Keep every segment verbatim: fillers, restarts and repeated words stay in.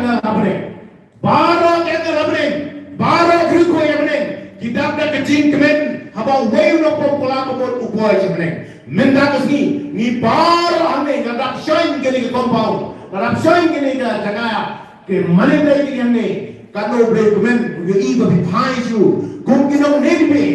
ha bneng. Baroh ki angel ha bneng, baroh ki riewkhuid ha bneng ki dap da ka jingkmen haba uwei u nongpom kylla ba mut u poi sha bneng. Mynta ka sngi ngi baroh hangne nga dap shong kane ka compound, nga dap shong kane ka jaka, ka mane dei ka hangne. Katno U Blei u kmen, u ïohi ba phi phai shuh kum ki nong Nineveh,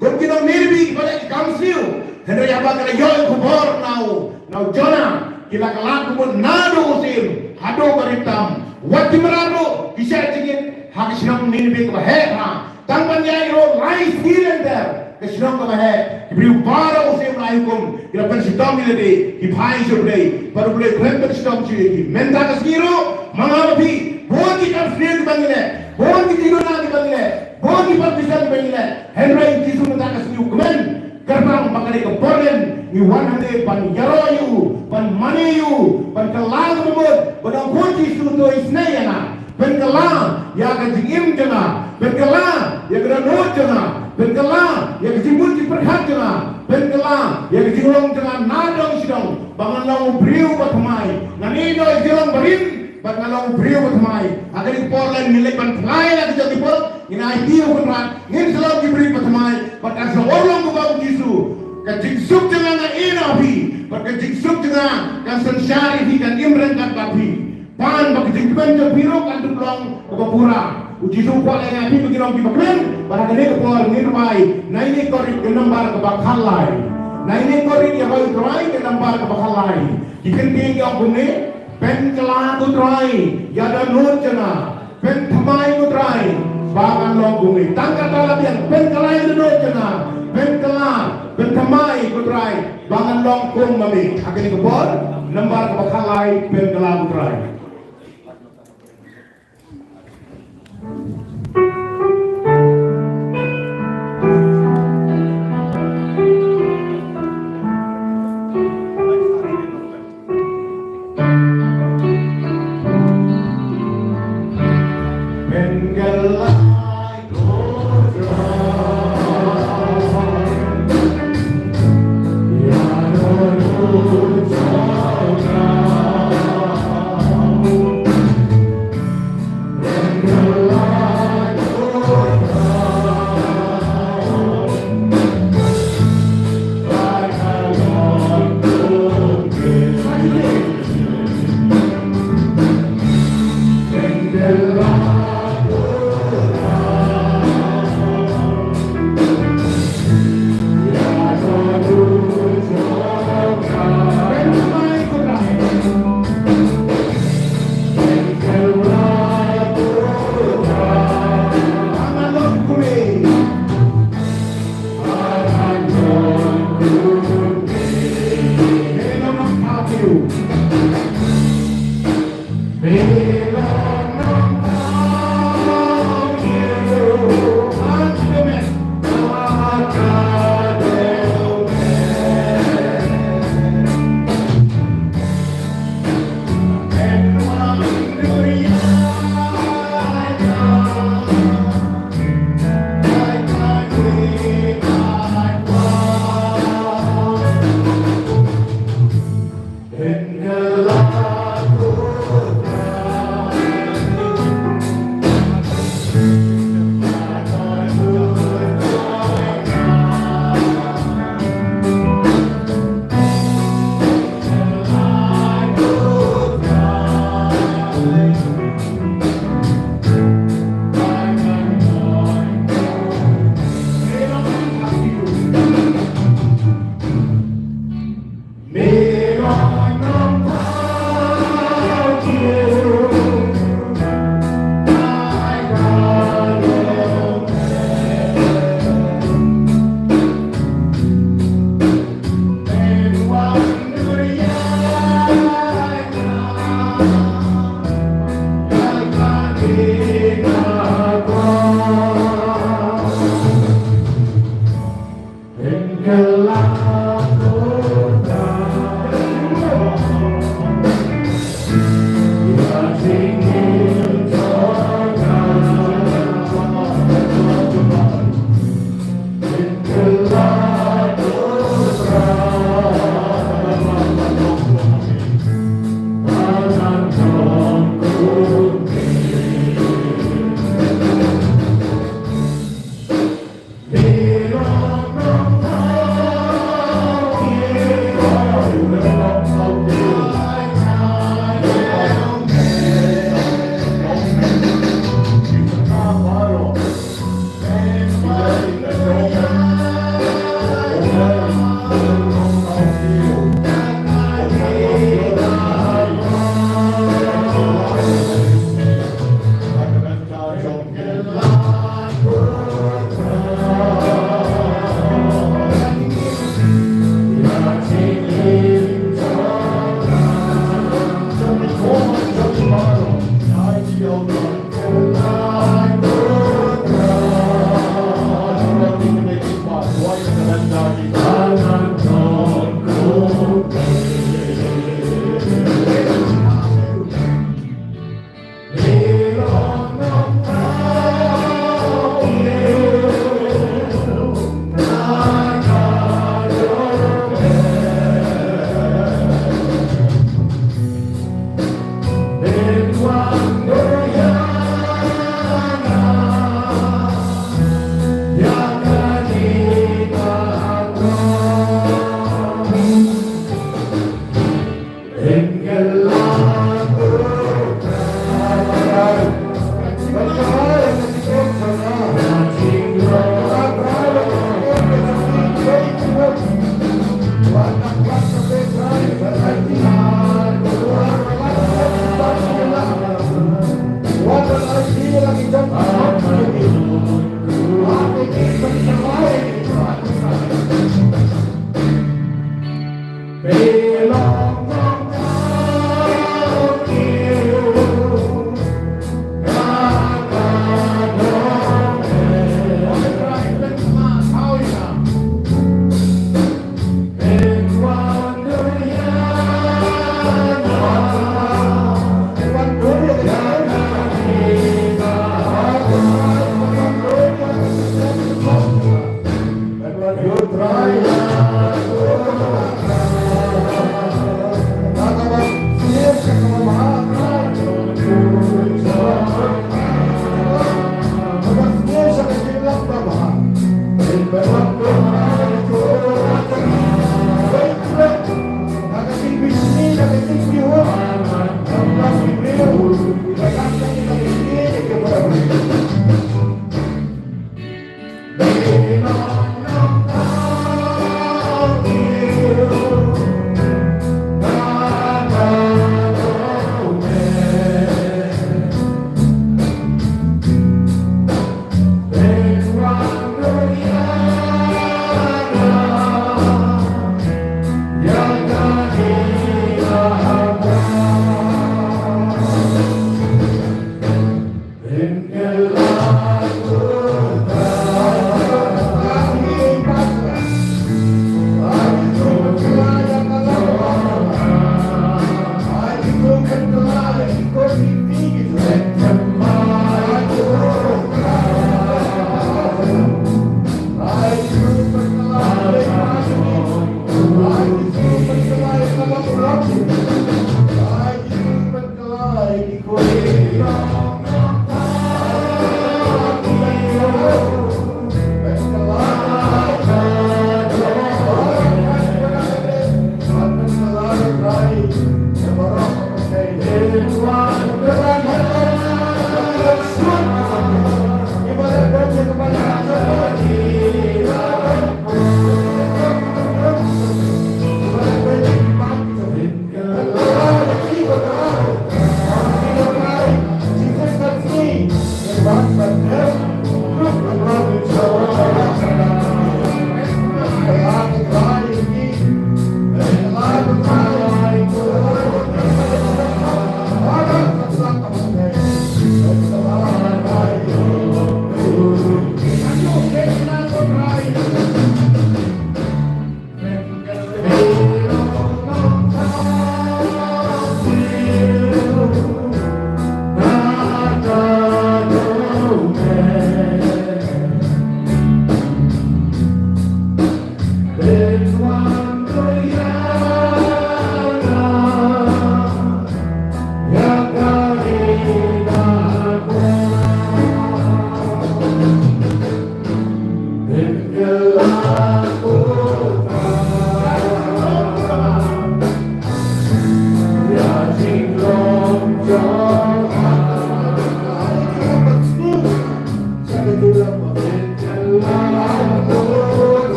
kum ki nong Nineveh kiba leh ki kam sniew. Hynrei haba ki la ïoh ïa ka khubor na u, na u Jonah, ki la kylla kumno naduh u syiem haduh ka ri tam. Wat ki mrad ruh ki shah jingit ha ka shnong Nineveh kaba heh bha. Tang ban ïaid ruh lai sngi lynter, ka shnong kaba heh. Ki briew baroh u syiem la ai hukum, ki la pynshitom ïa lade, ki phai sha U Blei, bad U Blei u khlem pynshitom shuh ïa ki. Mynta ka sngi ruh ma nga ma phi, bun ki kam sniew kiba ngi leh, bun ki jingduna kiba ngi leh, bun ki baptisma kiba ngi leh. Hynrei U Jisu mynta ka sngi u kmen. Kyrpang ba ka dei ka por lem ngi wan hangne ban ïaroh ïa u, ban mane ïa u, ban kylla ka bamut, ban ong, Ko Jisu, to isynei ïa nga. Pynkylla ïa ka jingim jong nga, pynkylla ïa ka dohnud jong nga, pynkylla ïa ka jingmut jingpyrkhat jong nga, pynkylla ïa ka jinglong jong nga na dong shi dong, ba ngan long u briew ba thymmai. Ngan ïeh noh ïa ka jinglong barim, bad ngan long u briew ba thymmai. Ha kane ka por lem ngin leit ban phla ïa la ki jong ki por, ngin aiti ïa u Kynrad, ngin sa long ki briew ba thymmai, bad kan sa urlong kumba U Jisu. Ka jingsuk jong nga nga ïeh noh ha phi, bad ka jingsuk jong nga kan synshar ïa phi, kan im ryngkat bad phi. Pan ba ka jingkmen jong phi ruh kan dup long kaba pura. U Jisu u kwah ïa ngi ba ngin long kiba kmen. Bad ha kane ka por ngin rwai na ine i Korinth ka nombar kaba khatlai. Na ine i Korinth ïa rwai U Trai ka nombar kaba khatlai. Ki kyntien ki ong kumne: Pynkylla ko Trai ïa dohnud jong nga. Pynthymmai ko Trai ba ngan long kumne. Tang kata la biang, pynkylla ïa dohnud jong nga. Pynkylla, pynthymmai ko Trai ba ngan long kum ma me. Ha kane ka por, nombar kaba khatlai, pynkylla ko Trai.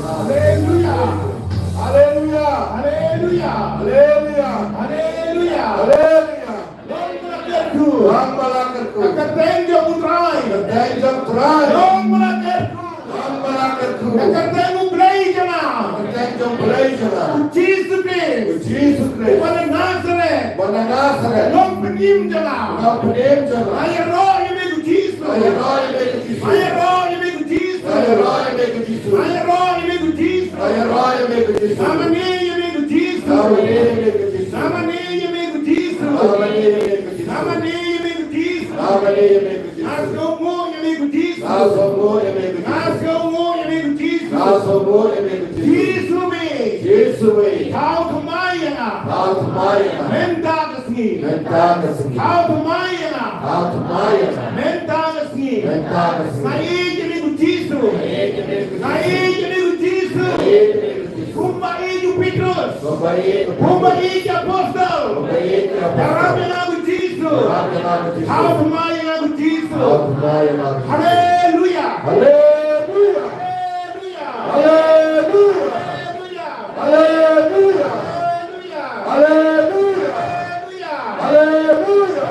Haleluya. Haleluya. Haleluya. Haleluya. Haleluya. Haleluya. Long ba la kyrkhu. Long ba la kyrkhu. Ka kyrteng jong U Trai. Kyrteng jong U Trai. Long ba la kyrkhu. Long ba la kyrkhu. Ka kyrteng Uba na Nasareth. Uba na Nasareth. Nongpynim jong nga. Nongpynim jong nga. Nga ïaroh ïa me ko Jisu. Nga ïaroh ïa me ko Jisu. Nga ïaroh ïa me ko Jisu. Nga ïaroh ïa me ko Jisu. Nga ïaroh ïa me ko Jisu. Nga ïaroh ïa me ko Jisu. Nga mane ïa me ko Jisu. Nga mane ïa me ko Jisu. Nga mane ïa me ko Jisu. Nga mane ïa me ko Jisu. Nga mane ïa me ko Jisu. Nga mane ïa me ko Jisu. Nga sngewbha ïa me ko Jisu. Nga sngewbha ïa me ko Jisu. Nga sngewbha ïa me ko Jisu. Nga sngewbha ïa me ko Jisu. Jisu me. Jisu me. Thaw thymmai ïa nga. Thaw thymmai ïa nga. Mynta ka sngi. Mynta ka sngi. Thaw thymmai ïa nga. Thaw thymmai ïa nga. Mynta ka sngi. Mynta ka sngi. Nga ïeit ïa me ko Jisu. Nga ïeit ïa me ko Jisu. Nga ïeit ïa me ko Jisu. Nga ïeit ïa me ko Jisu. Kumba ïeit u Petrus. Kumba ïeit u Petrus. Kumba ïeit ki apostol. Kumba ïeit ki apostol. Ïarap ïa nga ko Jisu. Ïarap ïa nga ko Jisu. Thaw thymmai ïa nga ko Jisu. Thaw thymmai ïa nga ko Jisu. Haleluya. Haleluya. Haleluya. Haleluya. Haleluya. Haleluya. Haleluya. Haleluya.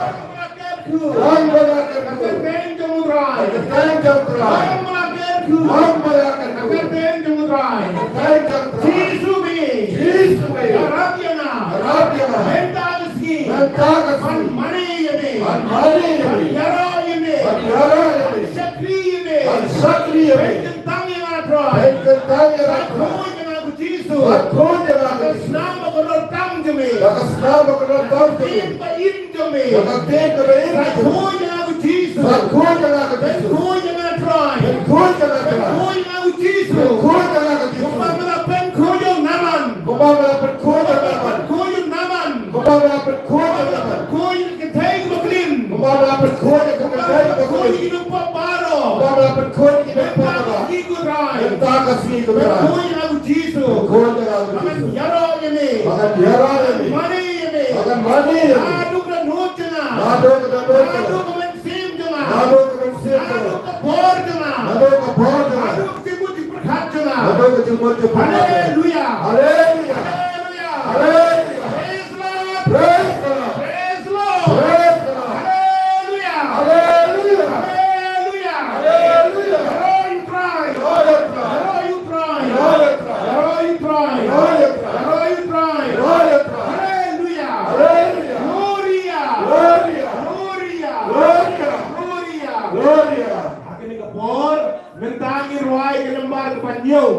Wan ba la kyrkhu. Ka kyrteng jong U Trai. Ka kyrteng jong U Trai. Wan ba la kyrkhu. Wan ba la kyrkhu. Ka kyrteng jong U Trai. Ka kyrteng jong U Trai. Jisu me. Jisu me. Ïarap ïa nga. Ïarap ïa nga. Mynta ka sngi. Mynta ka sngi. Ban mane ïa me. Ban mane ïa me. Ban ïaroh ïa me. Ban ïaroh ïa me. Ban shakri ïa me. Ban shakri ïa me. Pynkyntang ïa nga Trai. Pynkyntang ïa nga Trai. Ban khuid ïa nga ko Jisu. Ban khuid ïa nga ko Jisu. Ka snam ba kordor tam jong me. Ka snam ba kordor tam jong me. Ka ktien ba im jong me. Ka ktien ba im jong me. Ban khuid ïa nga ko Jisu. Ban khuid ïa nga ko Jisu. Ban khuid ïa nga Trai. Ban khuid ïa nga Trai. Ban khuid ïa nga ko Jisu. Ban khuid ïa nga ko Jisu. Kumba me la pynkhuid ïa u Naaman. Kumba me la pynkhuid ïa u Naaman. Kumba me la pynkhuid ïa u Naaman. Kumba me la pynkhuid ïa u Naaman. Khuid ïa ka kynthei kaba klim. Kumba me la pynkhuid ïa ka kynthei kaba klim. Kumba me la pynkhuid ïa ki nongpop baroh. Kumba me la pynkhuid ïa ki nongpop baroh. Mynta ka sngi ko Trai. Mynta ka sngi ko Trai. Ban khuid ïa nga ko Jisu. Ban khuid ïa nga ko Jisu. Ba ngan ïaroh ïa me. Ba ngan ïaroh ïa me. Mane ïa me. Ba ngan mane ïa me. Naduh ka dohnud jong nga. Naduh ka dohnud jong nga. Naduh ka mynsiem jong nga. Naduh ka mynsiem jong nga. Naduh ka bor jong nga. Naduh ka bor jong nga. Naduh ka jingmut jingpyrkhat jong nga. Naduh ka jingmut jingpyrkhat jong nga. Haleluya. Haleluya. Haleluya. Haleluya. Praise the Lord. Praise the Lord. Praise the Lord. Praise the Lord. Haleluya. Haleluya. Haleluya. Haleluya. Ïaroh ïa U Trai. Ïaroh ïa U Trai. Ïaroh ïa U Trai. Ïaroh ïa U Trai. Ïaroh ïa U Trai. Ïaroh ïa U Trai. Ïaroh ïa U Trai. Haleluya. Haleluya. Gloria. Gloria. Gloria. Gloria. Gloria. Gloria. Ha kane ka por, mynta ngin rwai ka nambar kaba hynñiew.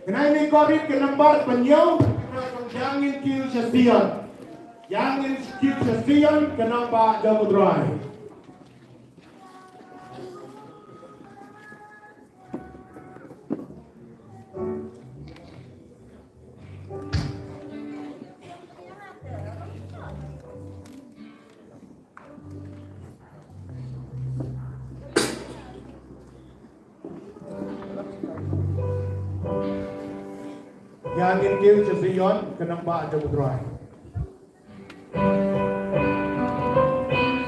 Kane ka por ka nambar kaba hynñiew, ka nambar jong Ïa ngin kiew sha Sion. Ïa ngin kiew sha Sion, ka nambar jong U Trai. Ïa ngin kiew sha Sion, ka nambar jong U Trai.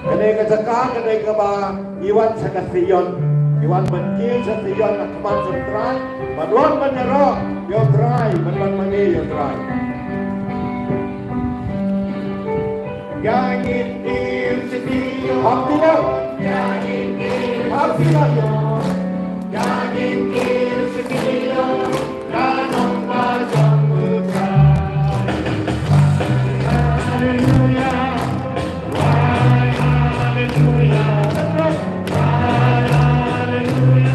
Kane ka jaka, kane kaba ngi wan sha ka Sion. Ngi wan ban kiew sha Sion, ha khmat jong U Trai. Ban wan ban ïaroh ïa U Trai, ban wan mane ïa U Trai. Ïa ngin kiew sha Sion. Hap kiew. Ïa ngin kiew sha Sion. Hap kiew. Ïa ngin kiew sha Sion. Ka nongbah jong U Trai. Haleluya. Wai, haleluya. Wai, haleluya.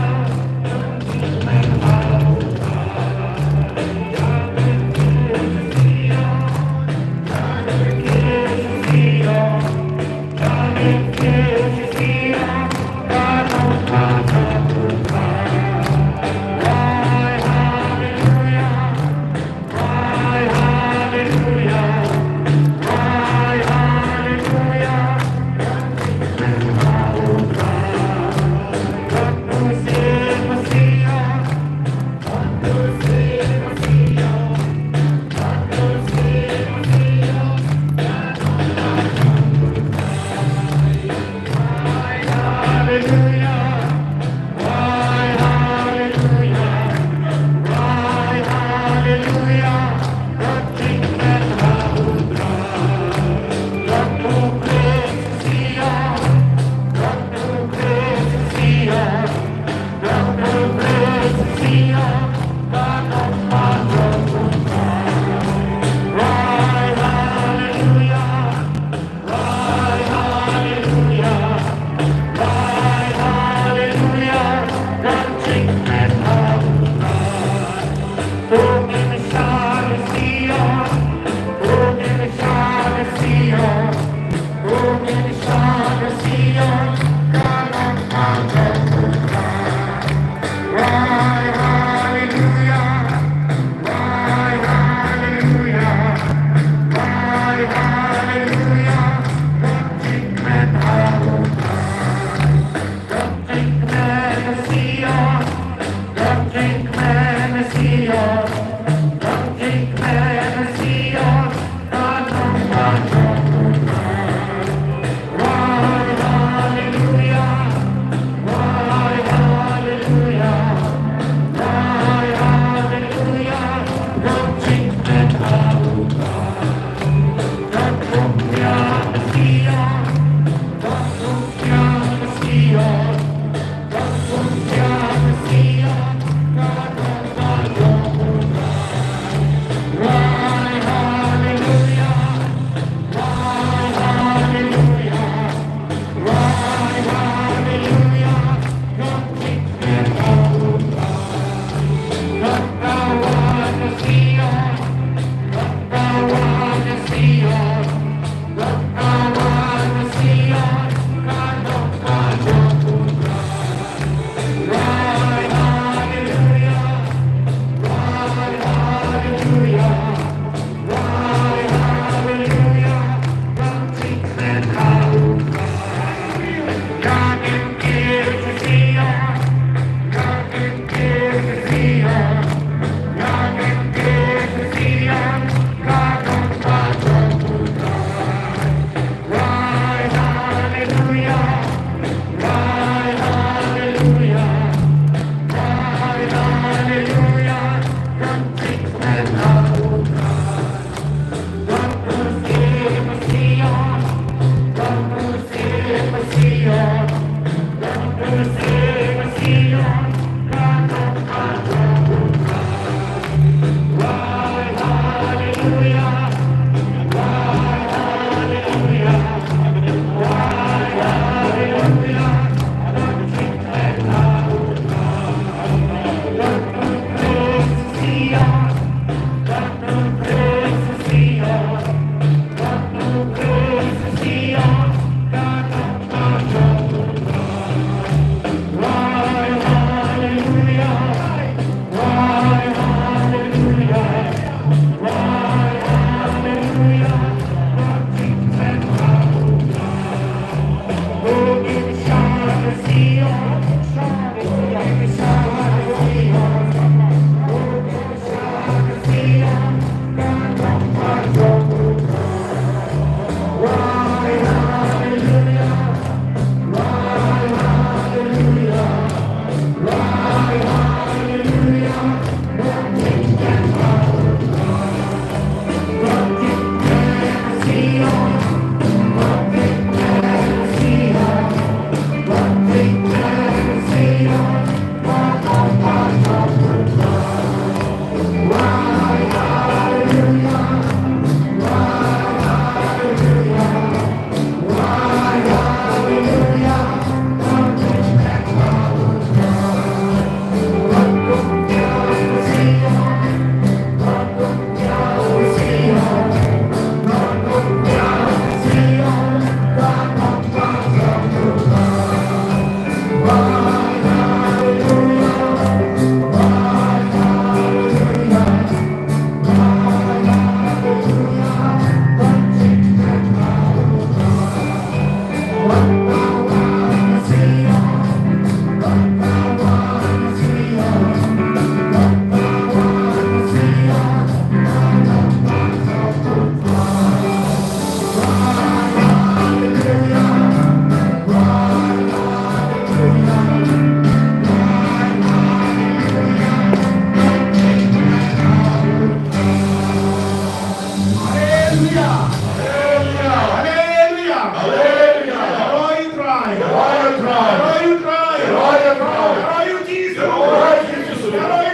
Hallelujah! Hallelujah! Hallelujah! Hallelujah! Royal tribe! Royal tribe! Royal tribe! Royal tribe! Royal Jesus! Royal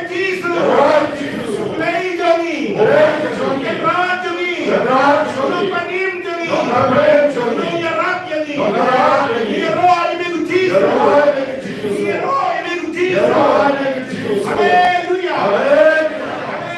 Jesus! Royal Jesus! Blei jong ngi! Blei jong ngi! Kynrad jong ngi! Kynrad jong ngi! Nongpynim jong ngi! Nongpynim jong ngi! Nongïarap jong ngi! Nongïarap jong ngi! Ïaroh ïa me ko Jesus! Ïaroh ïa me ko Jesus! Ïaroh ïa me ko Jesus! Hallelujah! Hallelujah!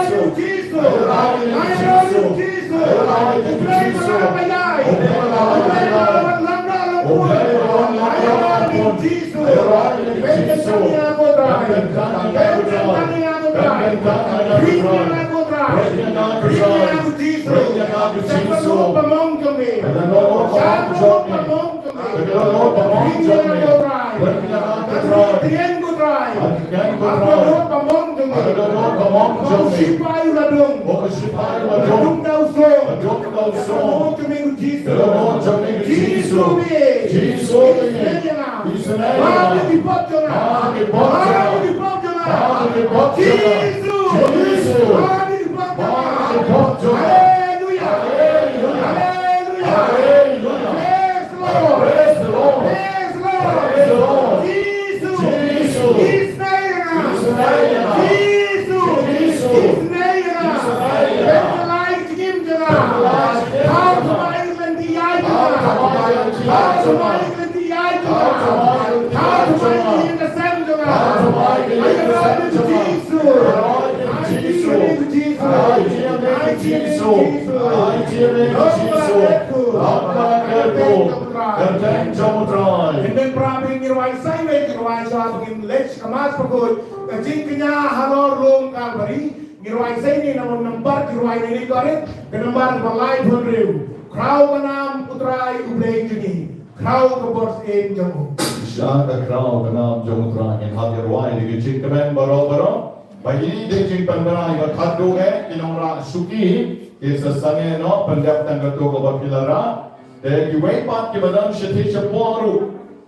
Jisu. Ayo Jisu. Ayo Jisu. Ayo Jisu. Ayo Jisu. Ayo Jisu. Ayo Jisu. Ayo Jisu. Ayo Jisu. Jisu. Jisu. Jisu. Haleluya. Haleluya. Haleluya. Praise the Lord. Praise the Lord. Praise the Lord. Praise the Lord. Jisu. Jisu. His name. Jisu. Jisu. His name. His name. Bring the light to him, Jana. Bring the light to him, Jana. How to buy the light, Jana? How to buy the light, Jana? How to buy the light, Jana? How to buy the light, Jana? How to buy the light, Jana? How to buy the light, Jana? Jisu. Mighty name of Jesus. Mighty name of Jesus. Mighty name of Jesus. Hynmen para bangeit ngi rwai sa iwei ki rwai sha ba ngin leit sha ka Mass Bakhuid, ka jingkñia halor lum Kalbari. Ngi rwai sa ïa kane namar nambar ki rwai na ine i Korinth, ka nambar ba laiphew hynriew. Khraw ka nam U Trai U Blei jong ngi. Khraw ka bor syiem jong u. Sha ka khraw ka nam jong U Trai ngin hap ïa rwai ïa ki jingkmen baroh baroh. Ba ine i jingpynbna iba khatduh eh, ki nongrah shuki, ki sa sangeh noh pyndep tang katto kaba phi la rah. Te kiwei pat kiba don shathie shapoh ruh,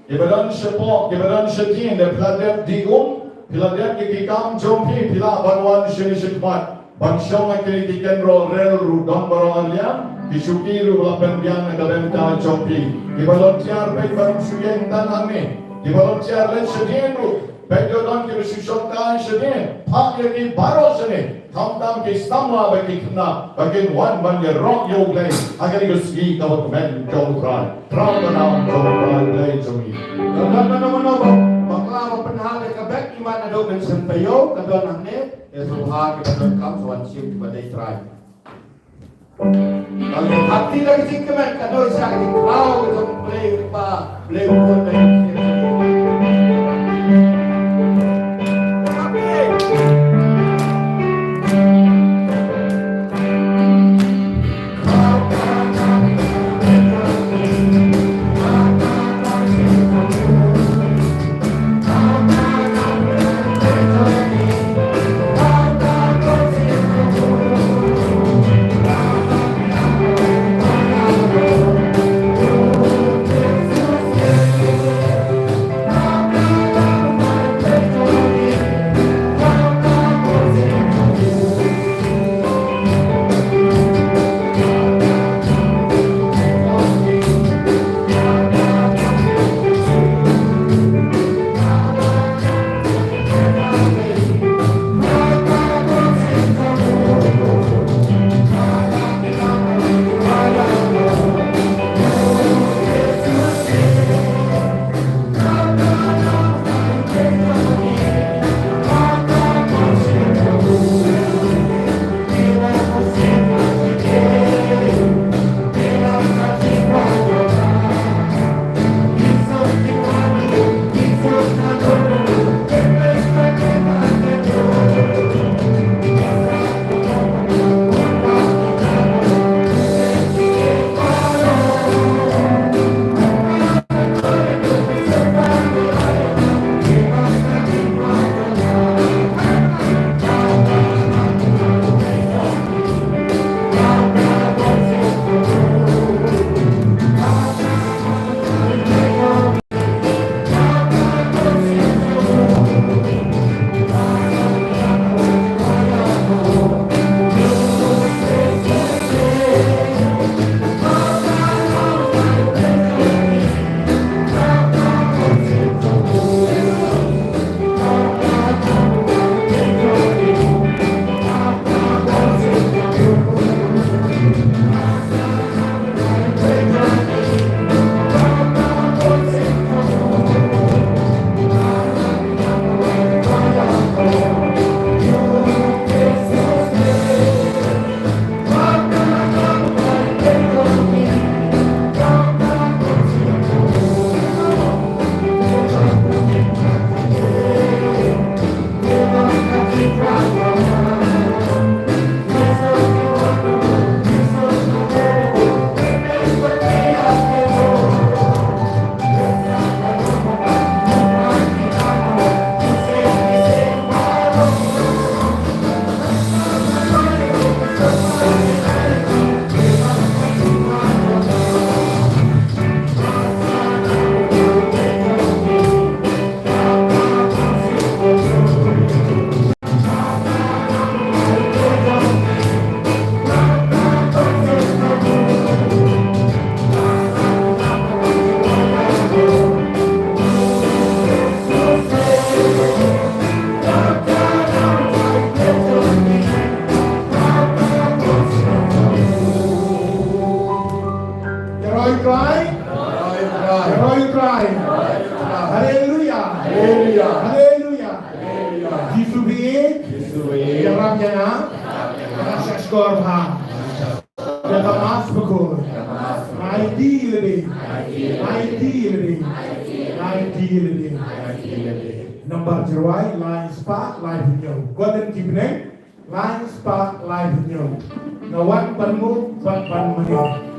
kiba don shapoh, kiba don shadien, lada phi la dep dih um, phi la dep ïa ki kam jong phi, phi lah ban wan shane shakhmat ban shong ha kine ki kynroh rel ruh don baroh ar liang. Ki shuki ruh la pynbiang na ka bynta jong phi. Kiba long tiar, peit ba ym shu ïeng tang hangne. Kiba long tiar leit shadien ruh, peit, don kiba shu shong kai shadien. Phah ïa ki baroh shane. Khamtam ki samla bad ki khynnah ba kin wan ban ïaroh ïa U Blei ha kane ka sngi kaba kmen jong U Trai. Khraw ka nam jong U Trai Blei jong ngi. Ka don mano mano ba bakla ba pynhap ïa ka bek imat naduh mynsiem taïew, ka don hangne. Te sngewbha kiba donkam sa wan shim kiba dei trai. Ka long hapdeng ka jingkmen, ka don sa ka jingkhraw ka jong U Blei Kpa, Blei Khun, Blei Ïaroh ïa U Trai. Ïaroh ïa U Trai. Haleluia. Haleluia. Haleluia. Jisu ba ïeit. Jisu ba ïeit. Ïarap ïa nga. Nga shah shkor bha. Ïa ka Mass Bakhuid. Aiti lade. Aiti lade. Aiti lade. Nambar jingrwai lai spah laiphew hynñiew. Kordon ki bneng. Lai spah laiphew hynñiew. Nga wan ban nguh bad ban mane.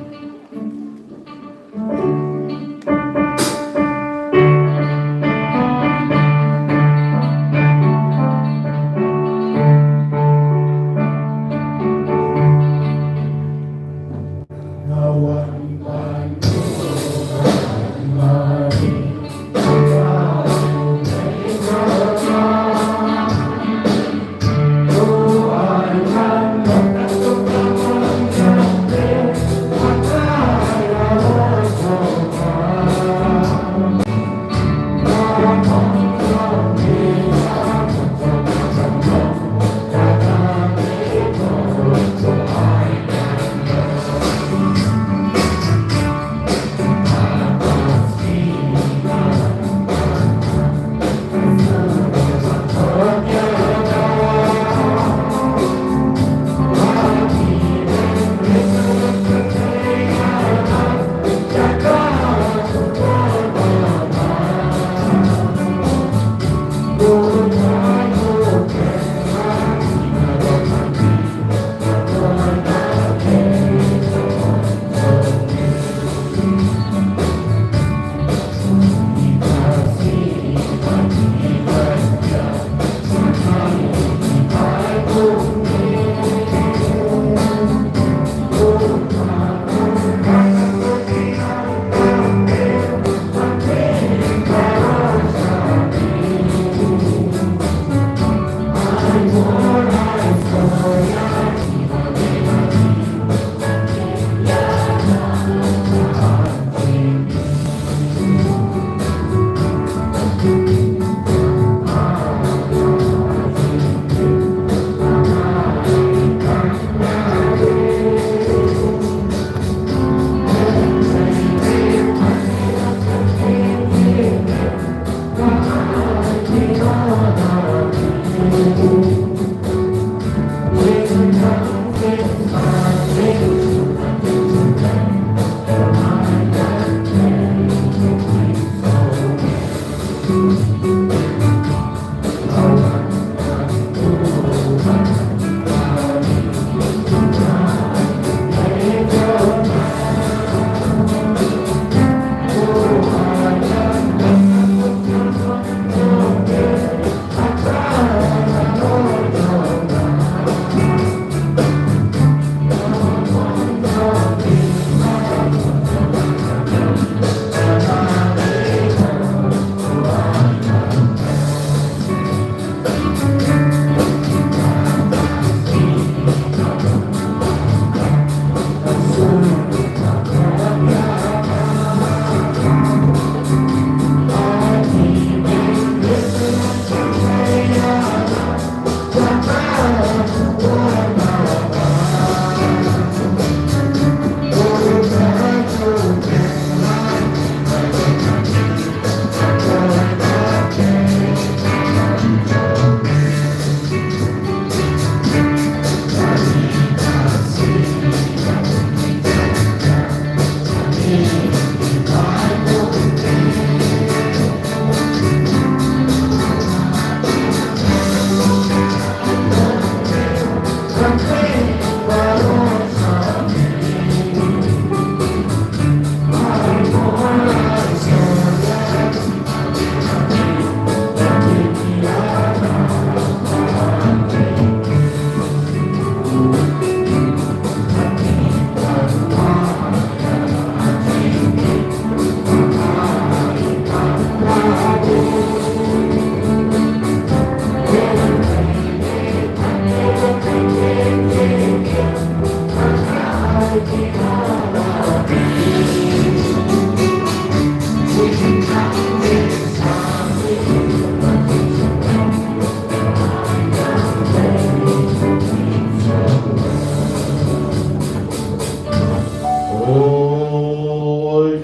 Oi.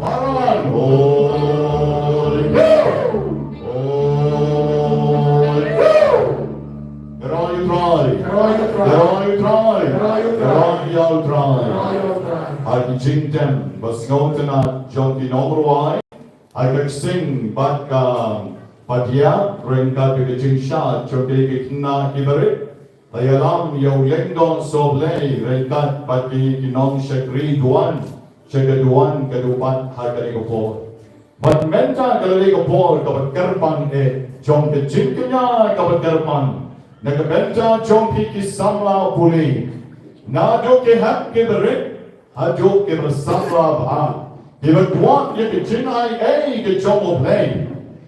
Maran. Oi. Oi. Ka roi U Trai. Ka roi U Trai. Ka roi U Trai. Ka roi U Trai. Ka roi ïa U Trai. Ka roi ïa U Trai. Ha ki jingtem ba sngewtynnat jong ki nongrwai. Ha ka ksing bad ka Pat ïa ryngkat ka jingshad jong ki khynnah ki barit, la ïalam ïa u lyngdoh sohblei ryngkat bad ki nongshakri duwan sha ka duwan ka dupat ha kane ka por. Bad mynta ka la dei ka por kaba kyrpang eh jong ka jingkñia kaba kyrpang na ka bynta jong phi ki samla pule, naduh ki hep ki barit haduh kiba samla bha, kiba kwah ïa ka jingai ei ka jong U Blei.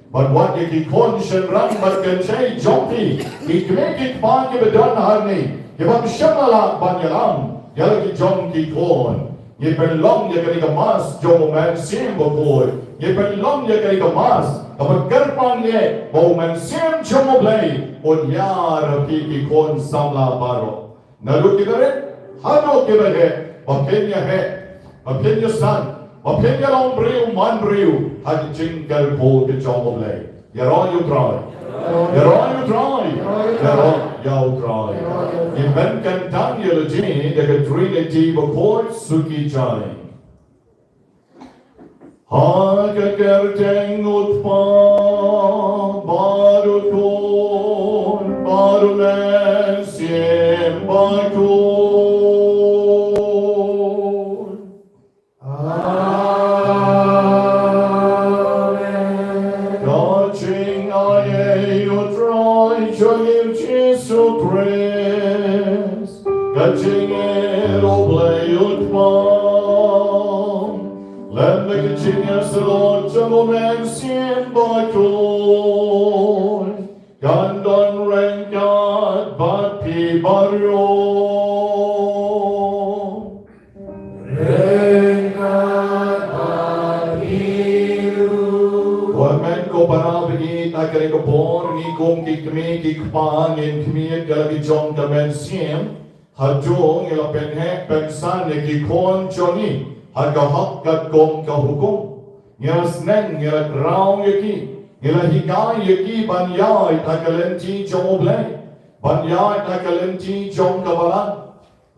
Bad wat ïa ki khun shynrang bad kynthei jong phi, ki kmie ki kpa kiba don hangne, ki bym shym la lah ban ïalam ïa la ki jong ki khun. Ngi pynlong ïa kane ka Mass jong U Mynsiem Bakhuid. Ngi pynlong ïa kane ka Mass kaba kyrpang ïa ba U Mynsiem jong U Blei un ïar ha phi ki khun samla baroh. Naduh kiba rit haduh kiba heh, ba phin ïa heh, ba phin ïa san, ba phin ïa long briew man briew ha ka jingkyrkhu ka jong U Blei. Ïaroh ïa U Trai. Ïaroh ïa U Trai. Ïaroh ïa U Trai. Ngi pynkyntang ïa la jong ngi da ka Trinity bakhuid suki jai. Ha ka kyrteng U Kpa bad U Khun bad U Mynsiem Bakhuid. Amen. Ka jingai ei U Trai jong ngi U Jisu Khrist, ka jingïeit U Blei U Kpa, lem bad ka jingïasyllok jong U Mynsiem Bakhuid, kan don ryngkat bad phi baroh. Ryngkat bad phi ruh. Ko Hynmen ko para ba ïeit, ha kane ka por ngi kum ki kmie ki kpa ngin khmih ïa la ki jong ka mynsiem. Haduh ngi la pynheh pynsan ïa ki khun jong ngi ha ka hok katkum ka hukum. Ngi la sneng, ngi la khraw ïa ki, ngi la hikai ïa ki ban ïaid ha ka lynti jong U Blei, ban ïaid ha ka lynti jong ka balang.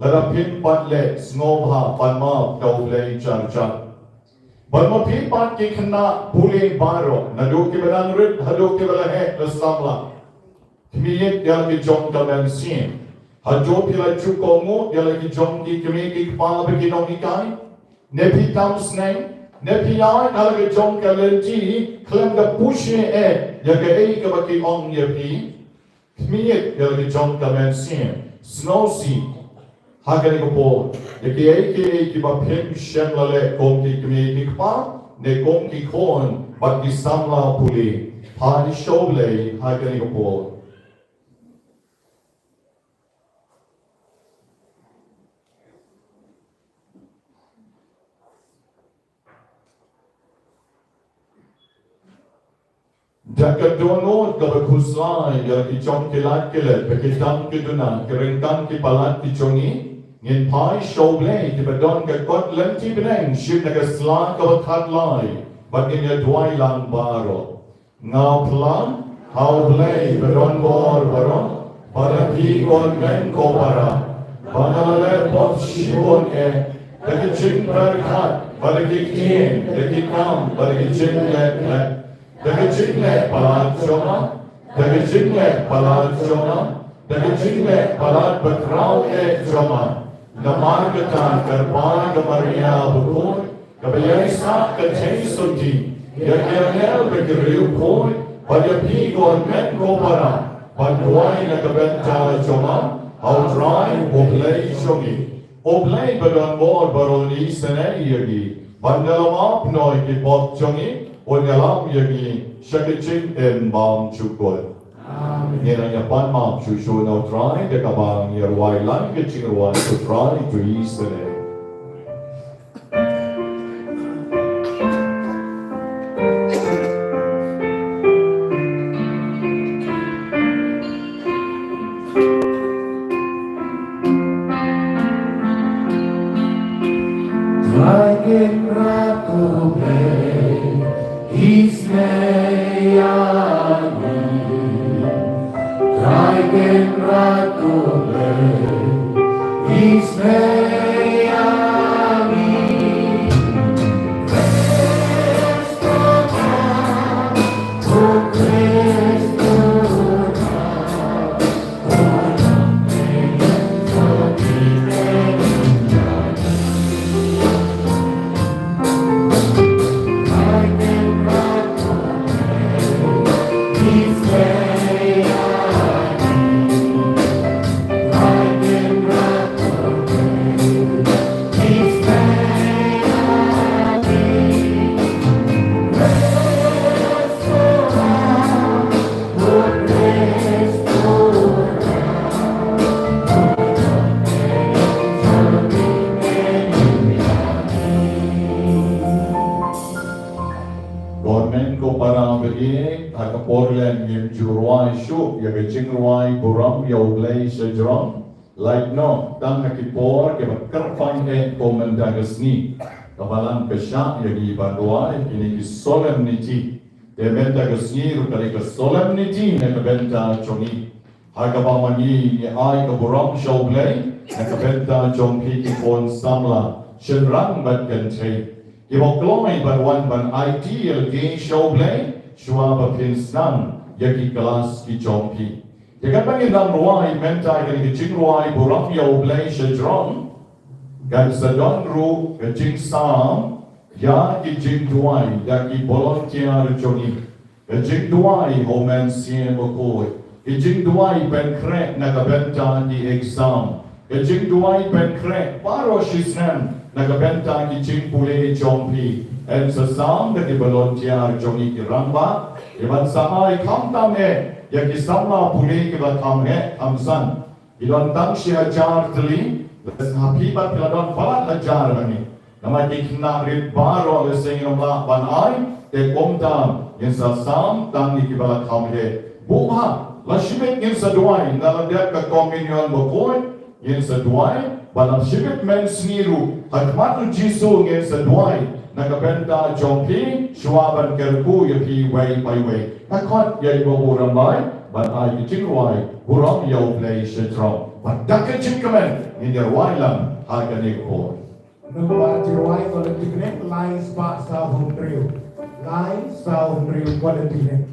Lada phin pat leh, sngewbha ban map da U Blei jar jar. Bad ma phi pat ki khynnah pule baroh, naduh kiba dang rit haduh kiba la heh la samla, khmih ïa la ki jong ka mynsiem. Haduh phi la ju kohnguh ïa la ki jong ki kmie ki kpa bad ki nonghikai, ne phi tam sneng, ne phi ïaid ha la ki jong ka lynti khlem da pyrshah eh ïa kaei kaba ki ong ïa phi. Khmih ïa la ki jong ka mynsiem, sngewsih ha kane ka por ïa kiei kiei kiba phin shym la leh kum ki kmie ki kpa ne kum ki khun bad ki samla pule. Phai sha U Blei ha kane ka por. Da ka dohnud kaba khuslai ïa la ki jong ki lad ki let, ba ki dang ki duna, ki ryngkat ki palat ki jong ngi, ngin phai sha U Blei kiba don ka kot lynti bneng, shim na ka sla kaba khatlai bad ngin ïa duwai lang baroh. Nga phla ha U Blei ba don bor baroh, bad ha phi ko hynmen ko para, ba nga la leh pop shibun eh, da ka jingpyrkhat, bad da ki ktien, da ki kam, bad da ki jingleh khlem, da ka jingleh palat jong nga, da ka jingleh palat jong nga, da ka jingleh palat bakhraw eh jong nga. Namar kata kyrpad ïa ka Maria bakhuid, kaba ïaisah ka jingsunti ïa ki angel bad ki riewkhuid, bad ïa phi ko hynmen ko para, ban duwai na ka bynta jong nga ha U Trai U Blei jong ngi. U Blei ba don bor baroh un isynei ïa ngi, bad un ïalam noh ïa ki pop jong ngi, un ïalam ïa ngi sha ka jingim bymjukut. Amen. Ngin nang ïa pan map shuh shuh na U Trai da kaba ngin ïa rwai lang ka jingrwai U Trai to isynei. Trai Kynrad U Blei, isynei ïa ngi. Trai Kynrad U Blei, isynei ïa ngi. Men ko para bangeit, ha ka por lem ngim ju rwai shuh ïa ka jingrwai burom ïa U Blei shajrong. Lait noh tang ha ki por kiba kyrpang eh kum mynta ka sngi. Ka Balang ka shah ïa ngi ban rwai ïa kine ki solemnity. Te mynta ka sngi ruh ka dei ka solemnity na ka bynta jong ngi. Ha kaba ma ngi ngi ai ka burom sha U Blei na ka bynta jong phi ki khun samla shynrang bad kynthei kiba kloi ban wan ban aiti ïa lade sha U Blei shuwa ba phin sdang ïa ki klas ki jong phi. Te katba ngin dang rwai mynta ïa kane ka jingrwai burom ïa U Blei shajrong, kan sa don ruh ka jingsam ïa ki jingduwai ïa ki volunteer jong ngi. Ka jingduwai ha U Mynsiem Bakhuid. Ka jingduwai pynkhreh na ka bynta ki exam. Ka jingduwai pynkhreh baroh shisnem na ka bynta ki jingpule jong phi. Yn sa sam da ki volunteer jong ngi ki rangbah, ki ban sa ai khamtam eh ïa ki samla pule kiba kham heh kham san. Ki don tang shi hajar tylli, lada ha phi pat ki la don palat hajar hangne. Namar ki khynnah rit baroh lehse ngin ym lah ban ai, te kumta ngin sa sam tang ïa kiba la kham heh. Buh bha, la shibit ngin sa duwai, ynda la dep ka Communion Bakhuid ngin sa duwai, bad la shibit mynsngi ruh ha khmat U Jisu ngin sa duwai na ka bynta jong phi shuwa ban kyrkhu ïa phi wei pa wei. Nga khot ïa i Bah Burom Bai ban ai ka jingrwai burom ïa U Blei shajrong. Bad da ka jingkmen ngin ïa rwai lang ha kane ka por. Number jingrwai quality connect, lai spah saw hynriew. Lai saw hynriew quality connect.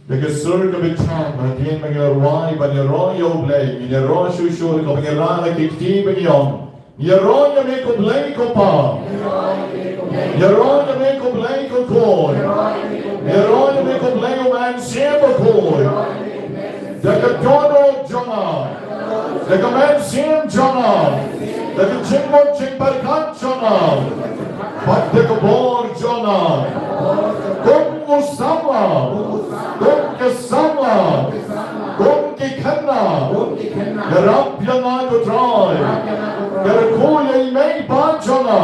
Da ka sur kaba jam, hadien ba ngi la rwai ban ïaroh ïa U Blei, ngin ïaroh shuh shuh da kaba ngi rah na ki kti ba ngi ong. Ïaroh ïa me ko Blei ko Pa. Ïaroh ïa me ko Blei ko Khun. Ïaroh ïa me ko Blei u Mynsiem Bakhuid. Da ka dohnud jong nga, da ka mynsiem jong nga, da ka jingmut jingpyrkhat jong nga, bad da ka bor jong nga. Kum u samla, kum ka samla, kum ki khynnah, ïarap ïa nga ko Trai. Kyrkhu ïa i mei i pa jong nga,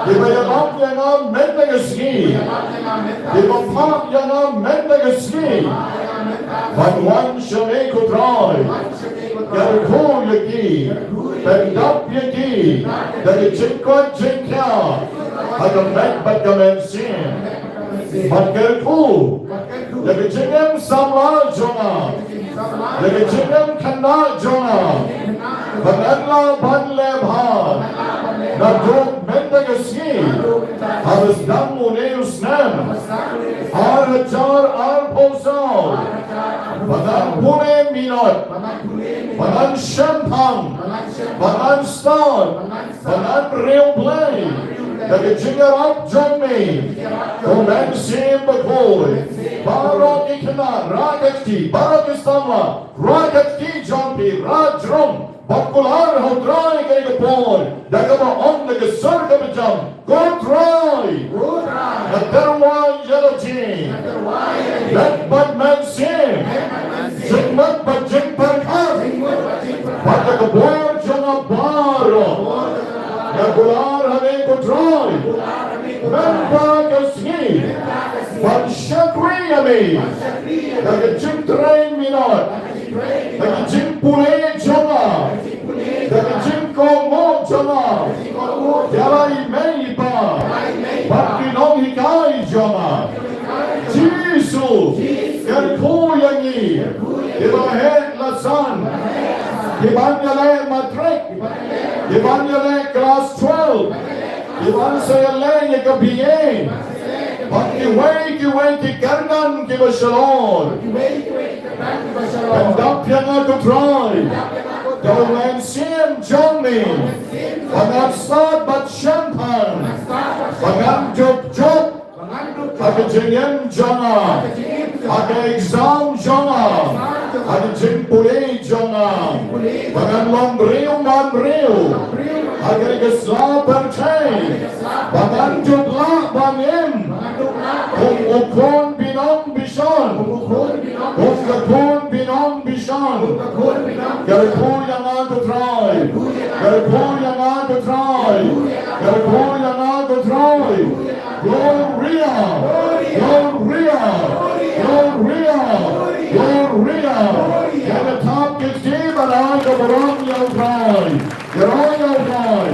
kiba ïalam ïa nga mynta ka sngi, kiba phah ïa nga mynta ka sngi ban wan sha me ko Trai. Kyrkhu ïa ki, pyndap ïa ki da ka jingkoit jingkhiah ha ka met bad ka mynsiem. Bad kyrkhu ïa ka jingim samla jong nga, ïa ka jingim khynnah jong nga, ba ngan lah ban leh bha naduh mynta ka sngi, haba sdang une u snem ar hajar arphew saw, ba ngan pule minot, ba ngan shemphang, ba ngan stad, ba ngan riewblei da ka jingïarap jong me. Ko Mynsiem Bakhuid, baroh ki khynnah rah ka kti, baroh ki samla rah ka kti jong phi, rah jrong bad kular ha u Trai kane ka por da kaba ong da ka sur kaba jam, ko Trai, nga tyrwa ïa la jong, met bad mynsiem, jingmut bad jingpyrkhat, bad da ka bor jong nga baroh nga kular ha me ko Trai mynta ka sngi ban shakri ïa me da ka jingtrei minot, da ka jingpule jong nga, da ka jingkohnguh jong nga ïa la i mei i pa bad ki nonghikai jong nga. Jisu, kyrkhu ïa ngi kiba heh la san, kiban ïaleh matrik, kiban ïaleh klas twelve, kiban sa ïaleh ïa ka B A, bad kiwei kiwei ki kyrdan kiba shalor. Pyndap ïa nga ko Trai da u Mynsiem jong me, ba ngan stad bad shemphang, ba ngan jup jup ha ka jingim jong nga, ha ka exam jong nga, ha ka jingpule jong nga, ba ngan long briew man briew ha kane ka sla pyrthei, ba ngan juh lah ban im kum u khun binong bishon, kum ka khun binong bishon. Kyrkhu ïa nga ko Trai, kyrkhu ïa nga ko Trai, kyrkhu ïa nga ko Trai. Gloria, Gloria, Gloria, Gloria. Ïa ka thap ki kti ban ai ka burom ïa u Trai. Ïaroh ïa u Trai,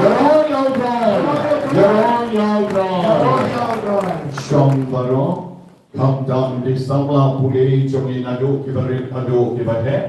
ïaroh ïa u Trai, ïaroh ïa u Trai. Shong baroh, khamtam ki samla pule jong ngi naduh kiba rit haduh kiba heh,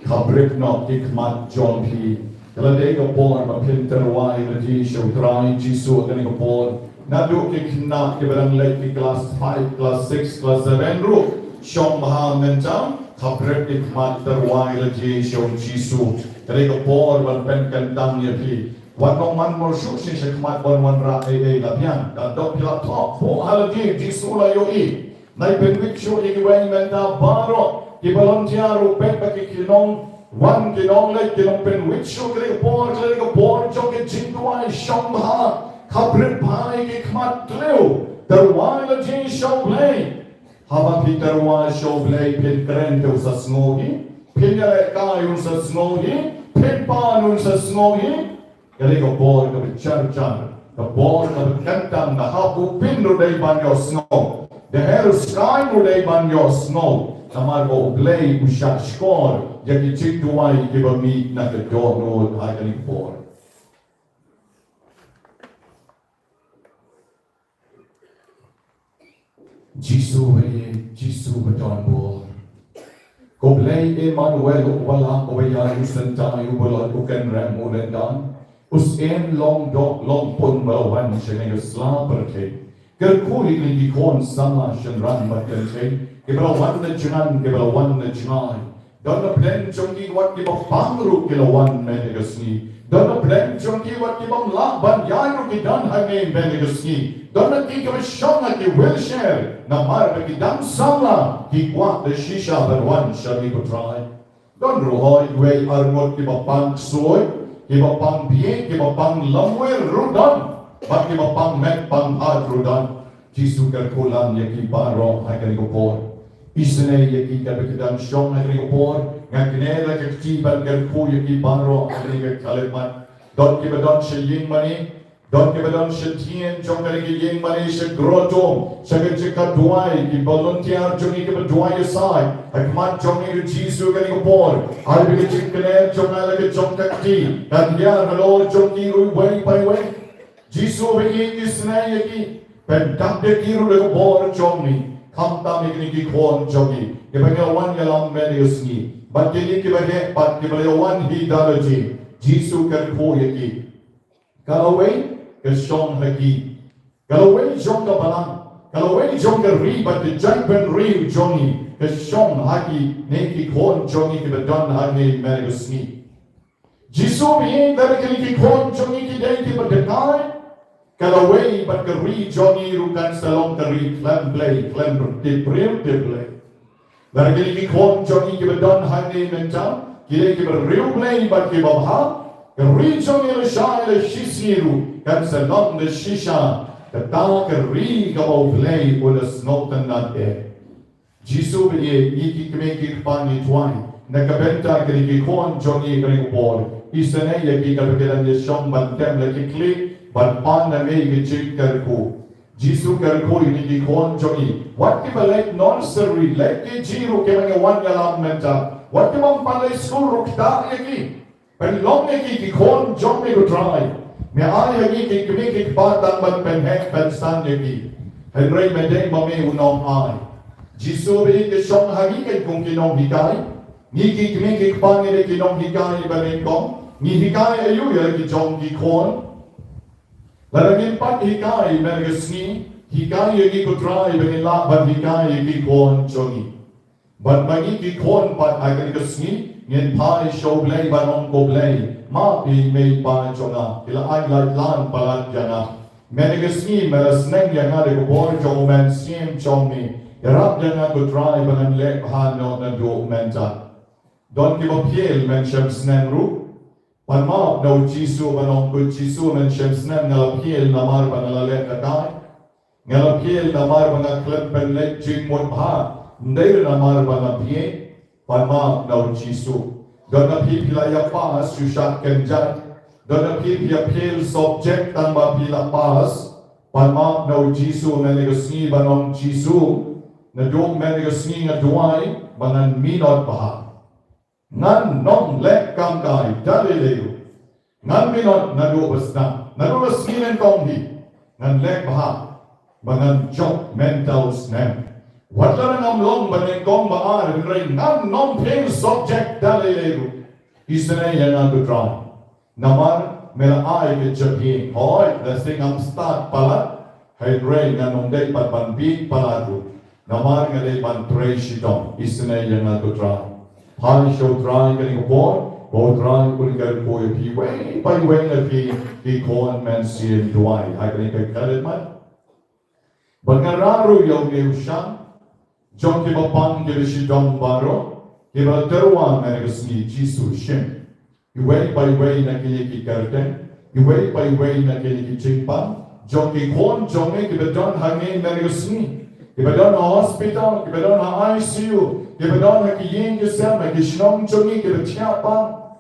khapbrip noh ki khmat jong phi. Ka la dei ka por ba phin tyrwa ïa lade sha u Trai Jisu ha kane ka por. Naduh ki khynnah kiba dang leit ki klas five, klas six, klas seven ruh, shong bha mynta, khapbrip ki khmat, tyrwa ïa lade sha u Jisu. Ka dei ka por ban pynkyntang ïa phi. Wat long man mor shuh shuh sha khmat ban wanrah ei ei, la biang. Ka dok phi la thoh, buh ha lade, Jisu la ïohi. Nai pynwit shuh ïa kiwei mynta baroh, ki volunteer ruh peit ba ki, ki nongwan, ki nongleit, ki nongpynwit shuh. Ka dei ka por, ka dei ka por jong ka jingduwai, shong bha, khapbrip bha ïa ki khmat, khlem tyrwa ïa lade sha u Blei. Haba phi tyrwa sha u Blei phin kren te un sa sngew hi, phin ïalehkai un sa sngew hi, phin pan un sa sngew hi. Ka dei ka por kaba jar jar, ka por kaba kyntang, da hap u pyn ruh dei ban ïohsngew, da her u skai ruh dei ban ïohsngew. Namar ba u Blei u shah shkor ïa ki jingduwai kiba mih na ka dohnud ha kane ka por. Jisu ba ïeit, Jisu ba don bor. Ko Blei Immanuel, uba lah, uba ïaid u syntai, uba lait u kynrem u lyndan, u syiem long doh long pun ba la wan sha kane ka sla pyrthei. Kyrkhu ïa kine ki khun samla shynrang bad kynthei kiba la wan na jngan, kiba la wan na jngai. Don na pdeng jong ki wat kiba pang ruh ki la wan mynta ka sngi. Don na pdeng jong ki wat ki bym lah ban ïaid ruh ki don hangne mynne ka sngi. Don na ki kiba shong ha ki wheelchair namar ba ki dang samla ki kwah da shisha ban wan sha me ko Trai. Don ruh hoi wei arngut kiba pang ksuid, kiba pang bieit, kiba pang lamwir ruh don, bad kiba pang met pang hat ruh don. Jisu kyrkhu lang ïa ki baroh ha kane ka por. Isynei ïa ki kaba ki dang shong ha kane ka por. Nga kynnoh la ka kti ban kyrkhu ïa ki baroh ha kane ka khyllipmat. Don kiba don sha ïing mane, don kiba don sha tien jong kane ka ïing mane, sha grotto, sha ka jaka duwai, ki volunteer jong ngi kiba duwai ïa sai ha khmat jong ngi, Jisu, kane ka por. Ai ba ka jingkynnoh jong nga la ka jong ka kti kan ïar halor jong ki ruh wei pa wei. Jisu, ba ïeit, isynei ïa ki. Pyndap ïa ki ruh da ka bor jong me. Khamtam ïa kine ki khun jong ngi kiba ngi la wan ïalam mynne ka sngi, bad kine kiba heh pat kiba la wan hi da lade. Jisu, kyrkhu ïa ki. Ka lawei ka shong ha ki, ka lawei jong ka balang, ka lawei jong ka ri bad ka jaitbynriew jong ngi ka shong ha kine ki khun jong ngi kiba don hangne mynne ka sngi. Jisu, ba ïeit, lada kine ki khun jong ngi ki dei kiba dkai, ka lawei bad ka ri jong ngi ruh kan sa long ka ri khlem blei, khlem tip briew tip Blei. Lada kine ki khun jong ngi kiba don hangne mynta ki dei kiba riewblei bad kiba bha, ka ri jong ngi lashai la shisngi ruh kan sa long da shisha kata ka ri kaba U Blei u la sngewtynnad eh. Jisu, ba ïeit, ngi ki kmie ki kpa ngi duwai na ka bynta kine ki khun jong ngi kane ka por. Isynei ïa ki kaba ki dang ïashong ban tem la ki khlieh ban pan na me ka jingkyrkhu. Jisu, kyrkhu ïa kine ki khun jong ngi, wat kiba leit nursery, leit K G ruh kiba ngi wan ïalam mynta, wat kiba ym pat leit skul ruh, ktah ïa ki. Pynlong ïa ki ki khun jong me ko Trai. Me ai ha ngi ki kmie ki kpa tang ban pynheh pynsang ïa ki. Hynrei me dei ma me u nongai. Jisu, ba ïeit, ki shong ha ngi kan kum ki nonghikai. Ngi ki kmie ki kpa ngi dei ki nonghikai ba nyngkong. Ngi hikai aïu ïa la ki jong ki khun? Lada ngim pat hikai mynne ka sngi, hikai ïa ngi ko Trai ba ngin lah ban hikai ïa ki khun jong ngi. Bad ma ngi ki khun pat ha kane ka sngi ngin phai sha U Blei ban ong, ko Blei, map ïa i mei i pa jong nga, ki la ai lait lang palat ïa nga. Mynne ka sngi me la sneng ïa nga da ka bor jong U Mynsiem jong me. Ïarap ïa nga ko Trai ba ngan leh bha noh naduh mynta. Don kiba phylla men shym sneng ruh. Pan map na U Jisu ban ong, ko Jisu, men shym sneng, nga la phylla namar ba nga la leh katai. Nga la phylla namar ba nga khlem pynleit jingmut bha. Ym dei namar ba nga phylla. Pan map na U Jisu. Don na phi phi la ïa pass shuh sha kynjat. Don na phi phi ïa phylla subject tang ba phi la pass. Pan map na U Jisu mynne ka sngi ban ong, Jisu, naduh mynne ka sngi nga duwai ba ngan minot bha. Ngan ym leh kam kai da lei lei ruh. Ngan minot naduh ba sdang, naduh ba sngi nyngkong hi. Ngan leh bha ba ngan jop mynta u snem. Wat la ngam long ba nyngkong ba ar, hynrei ngan ym phylla subject da lei lei ruh. Isynei ïa nga ko Trai. Namar me la ai ka jabieng. Hooid, lehse ngam stad palat, hynrei ngan ym dei pat ban bieit palat ruh. Namar nga dei ban trei shitom. Isynei ïa nga ko Trai. Phai sha U Trai kane ka por, ba U Trai un kyrkhu ïa phi wei pa wei na phi ki khun Mynsiem duwai ha kane ka khyllipmat. Bad nga rah ruh ïa une u shang jong kiba pang kiba shitom baroh, kiba la tyrwa mynne ka sngi, Jisu, shim. Iwei pa iwei na kine ki kyrteng, iwei pa iwei na kine ki jingpang jong ki khun jong me kiba don hangne mynne ka sngi, kiba don ha hospital, kiba don ha I C U, kiba don ha ki ïing ki sem, ha ki shnong jong ngi, kiba thiah pang.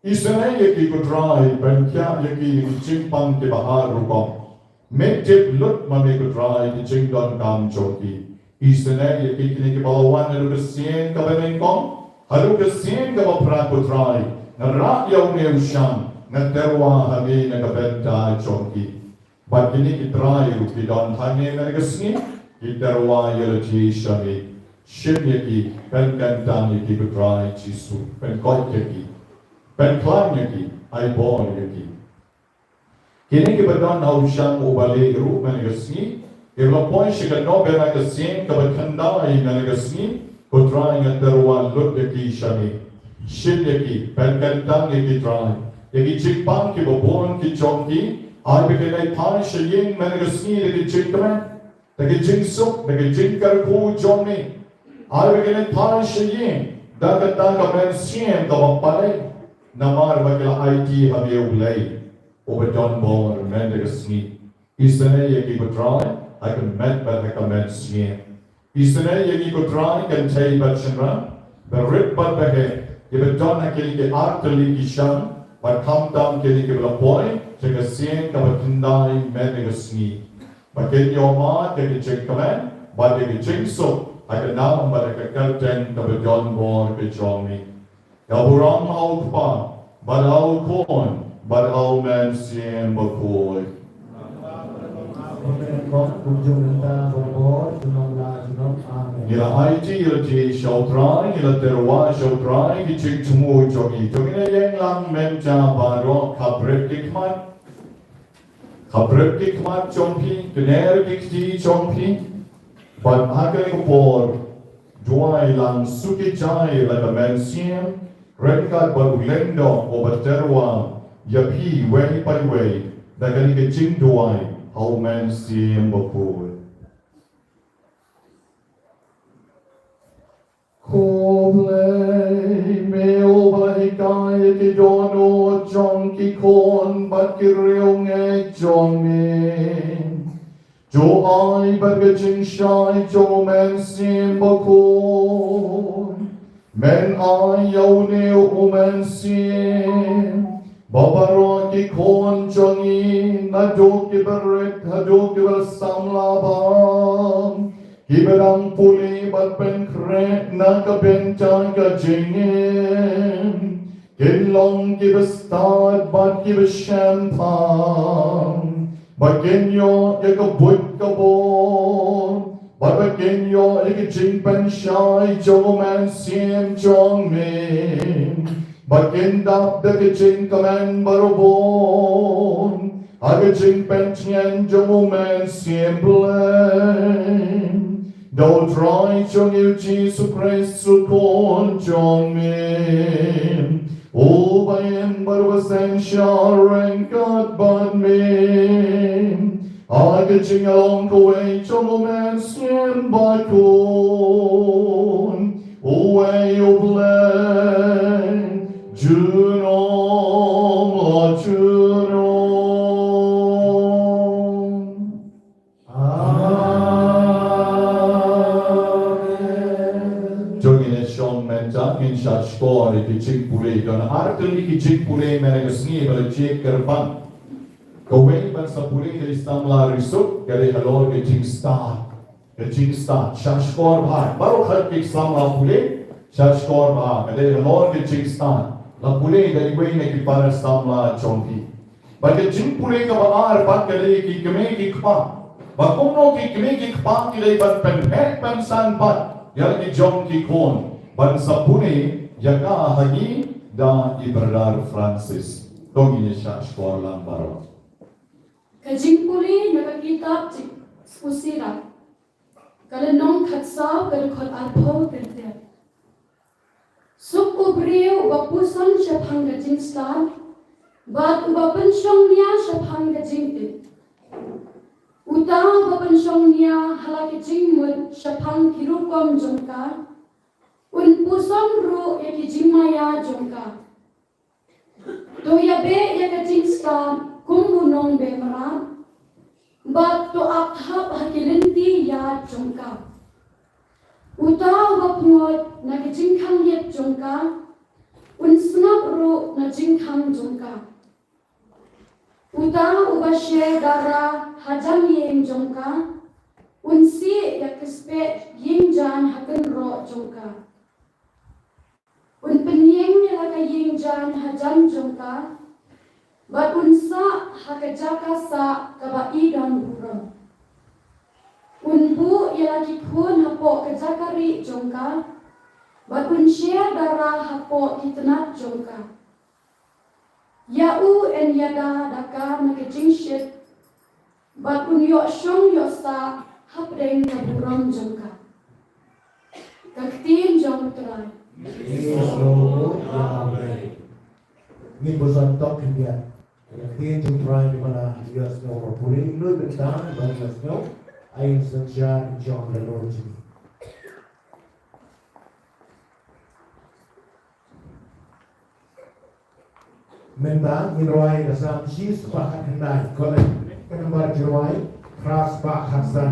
Isynei ïa ki ko Trai, pynkhiah ïa ki ïa ki jingpang kiba har rukom. Me tip lut ma me ko Trai ki jingdonkam jong ki. Isynei ïa ki kine kiba la wan haduh ka sien kaba nyngkong haduh ka sien kaba phra ko Trai. Nga rah ïa une u shang, nga tyrwa ha me na ka bynta jong ki. Bad kine ki trai ruh ki don hangne mynne ka sngi, ki tyrwa ïa lade sha me. Shim ïa ki, pynkyntang ïa ki ko Trai Jisu, pynkoit ïa ki, pynkhlaiñ ïa ki, ai bor ïa ki. Kine kiba don ha u shang uba lieh ruh mynne ka sngi, kiba la poi sha ka novena ka sien kaba khyndai mynne ka sngi, ko Trai nga tyrwa lut ïa ki sha me. Shim ïa ki, pynkyntang ïa ki Trai. ïa ki jingpang kiba bun ki jong ki. Ai ba kin leit phai sha ïing mynta ka sngi da ki jingkmen, da ki jingsuk, da ki jingkyrkhu jong me. Ai ba kin leit phai sha ïing da kata ka mynsiem kaba pale, namar ba ki la aiti ha me U Blei uba don bor mynta ka sngi. Isynei ïa ngi ko Trai ha ka met bad ha ka mynsiem. Isynei ïa ngi ko Trai kynthei bad shynrang, barit bad baheh, kiba don ha kine ki artylli ki shnong, bad khamtam kine kiba la poi sha ka sien kaba tyndai mynta ka sngi. Ba kin ïoh mad ïa ka jingkmen bad ïa ka jingsuk ha ka nam bad ha ka kyrteng kaba don bor ka jong me. Ïa ka burom ha U Kpa bad ha U Khun bad ha U Mynsiem Bakhuid. Amen. Kumjuh mynta barabor, junom la junom. Amen. Ngi la aiti ïa lade sha U Trai, ngi la tyrwa sha U Trai, ki jingthmu jong ngi. To ngin ïeng lang mynta baroh, khapbrip ki khmat. Khapbrip ki khmat jong phi, kner ki kti jong phi. Bad ha kane ka por, duwai lang suk ïa ka mynsiem ryngkat bad u lyngdoh uba tyrwa ïa phi iwei pa iwei da kane ka jingduwai ha U Mynsiem Bakhuid. Ko Blei, me uba la hikai ïa ki dohnud jong ki khun bad ki riewngeit jong me, to ai ba ka jingshai jong U Mynsiem Bakhuid, men ai ïa une u mynsiem ba baroh ki khun jong ngi, naduh kiba rit haduh kiba samla bha, kiba dang pule bad pynkhreh na ka bynta ka jingim, kin long kiba stad bad kiba shemphang, ba kin ïoh ïa ka buit ka bor, bad ba kin ïoh ïa ka jingpynshai jong U Mynsiem jong me, ba kin dap da ka jingkmen barabor ha ka jingpyntngen jong U Mynsiem Blei. Da U Trai jong ngi U Jisu Khrist U Khun jong me, uba im bad uba synshar ryngkat bad me ha ka jingïalong kawei jong U Mynsiem Bakhuid, uwei U Blei, junom la junom. Amen. To ngin ïa shong mynta, ngin sa shkor ïa ki jingpule. Don artylli ki jingpule mynta ka sngi ba la jied kyrpang. Kawei ban sa pule ka dei samla Risuk, ka dei halor ka jingstad. Ka jingstad, sa shkor bha. Baroh khat ki samla pule, sa shkor bha. Ka dei halor ka jingstad. La pule da iwei na ki para samla jong phi. Bad ka jingpule kaba ar pat ka dei ki kmie ki kpa. Ba kumno ki kmie ki kpa ki dei ban pynheh pynsan pat ïa la ki jong ki khun ban sa pule ïa ka ha ngi da i Brother Francis. To ngin ïa shah shkor lang baroh. Ka jingpule na ka kitab Jingpule Sirah, ka lynnong khatsaw, ka dkhot arphew tyrtep. Suk u briew uba puson shaphang ka jingstad bad uba pynshong nia shaphang ka jingtip. Uta uba pynshong nia ha la ki jingmut shaphang ki rukom jong ka, un puson ruh ïa ki jingmaïa jong ka. To ïabeh ïa ka jingstad kum u nongbeh mrad, bad to ap thap ha ki lynti ïa jong ka. Uta uba pyngot na ka jingkhang ïit jong ka, un sngap ruh na jingkhang jong ka. Uta uba sher dara hajan ïing jong ka, un sih ïa ka speh ïing jan ha kynroh jong ka. Un pynïeng ïa la ka ïing jan hajan jong ka, bad un sah ha ka jaka sah kaba i don burom. Un buh ïa la ki khun hapoh ka jaka rieh jong ka, bad un sher dara hapoh ki tnat jong ka. Ïa u yn ïada da ka na ka jingshit, bad un ïoh shong ïoh sah hapdeng ka burom jong ka. Ka ktien jong U Trai. Praise the Lord. Amen. Ngin buzon tok khyndiat. Ïa ka ktien jong U Trai, ba la ïohsngew, ba pule, lut bynta ban ïohsngew. Ai synshar jong ka lor jong ngi. Mynta ngin rwai ka Salm shispah khatkhyndai. Ko leh ka nambar jingrwai phra spah khatsan.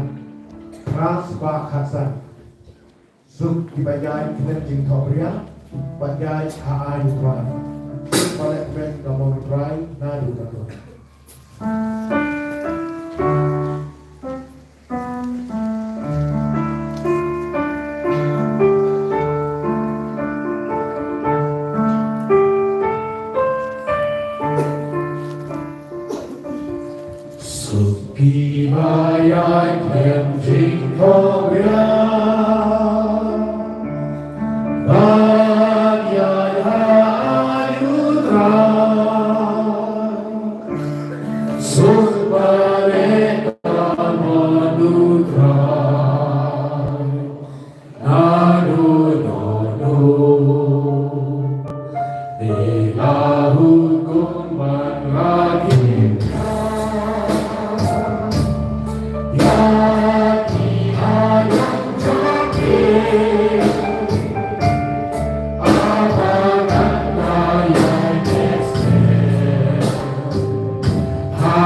Phra spah khatsan. Suk kiba ïaid khlem jingthohbria, ba ïaid ha aiñ U Trai. Suk ba leh kmen ka mon U Trai naduh katto. Suk kiba ïaid khlem jingthohbria, ba ïaid ha aiñ U Trai. Suk ba leh ka mon U Trai. Naduh, naduh, naduh. Te la hukum ban rakhe. Ïa ki aïom jong ki. Apa kata ïa ki. Ha.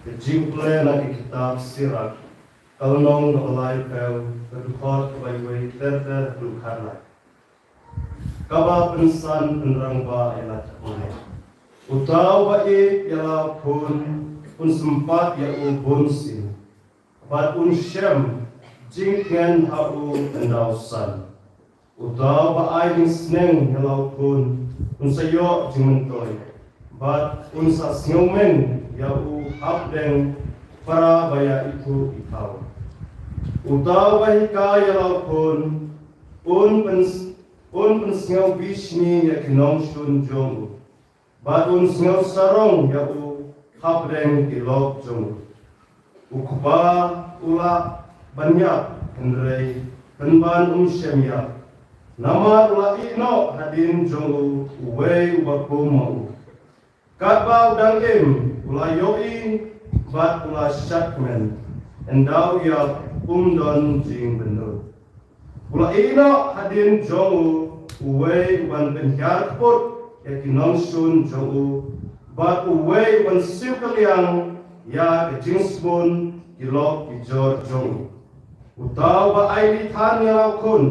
Ka jingpule na ka kitab Sirak, ka lynnong kaba laiphew, ka dkhot kaba wei ter ter haduh khatlai. Kaba pynsan pynrangbah ïa la ki khun. Uta uba ïeit ïa la u khun, un sympat ïa u bunsien, bad un shem jingkmen ha u ynda u san. Uta uba ai jingsneng ïa la u khun, un sa ïoh jingmyntoi, bad un sa sngewmeng ïa u hapdeng para ba ïa ithuh ithaw. Uta uba hikai ïa la u khun, un pyn, un pynsngewbishni ïa ki nongshun jong u, bad un sngewsarong ïa u hapdeng ki lok jong u. U kpa u lah ban ïap, hynrei pynban um shym ïap, namar u la ïeh noh hadien jong u uwei uba kum ma u. Katba u dang im u la ïohi bad u la shadkmen, ynda u ïap um don jingbynnud. U la ïeh noh hadien jong u uwei uban pynhiar kput ïa ki nongshun jong u, bad uwei uban siew kylliang ïa ka jingsbun ki lok ki jor jong u. Uta uba ai leit than ïa la u khun,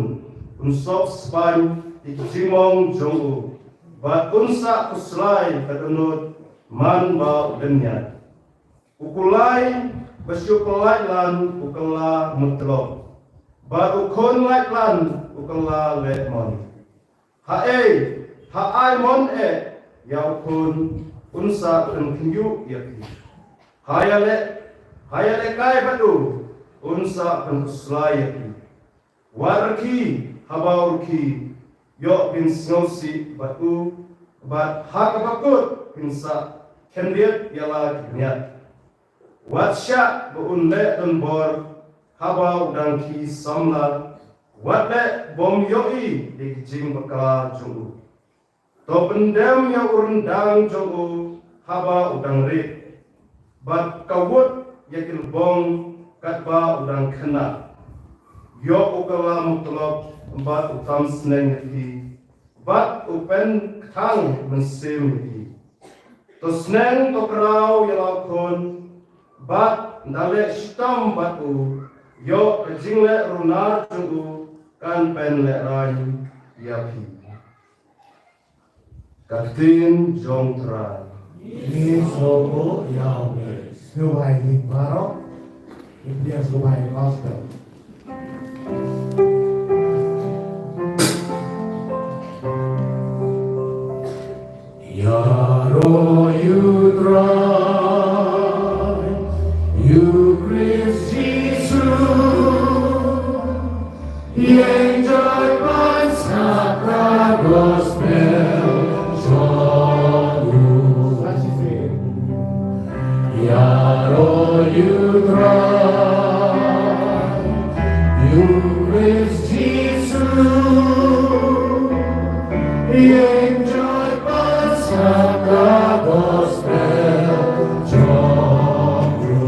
un sop spaiñ ïa ki jingmong jong u, bad un sa khuslai ka dohnud man ba u lynñiat. U kulai ba shu pynlait lan u kylla mutlop, bad u khun lait lan u kylla leh mon. Haei, ha ai mon eh ïa u khun, un sa pynkhynñiuh ïa phi. Ha ïaleh, ha ïalehkai bad u, un sa pynkhuslai ïa phi. Wat rkhie haba u rkhie, ïoh phin sngewsih bad u, bad ha kaba kut phin sa khyndiat ïa la ki bniat. Wat shah ba un leh donbor haba u dang khie samla, wat leh bym ïohi ïa ki jingbakla jong u. To pyndem ïa u ryndang jong u haba u dang rieh, bad kawut ïa ki lbong katba u dang khynnah. Ïoh u kylla mutlop bad u tam sneng ïa phi, bad u pynkthang mynsiem ïa phi. To sneng to kraw ïa la u khun, bad da leh shitom bad u, ïoh ka jingleh runar jong u kan pynlehraiñ ïa phi. Ka ktien jong u Trai. Ngi sngewbha ïa u Blei. Sngewbha ïa ngi baroh. Ngi pdiang sngewbha ïa gospel. Ïaroh ïa u Trai, ïa u Khrist Jisu. Ïeng joit ban sngap ka gospel jong u. Ïaroh ïa u Trai, ïa u Khrist Jisu. Ïeng joit ban sngap ka gospel jong u.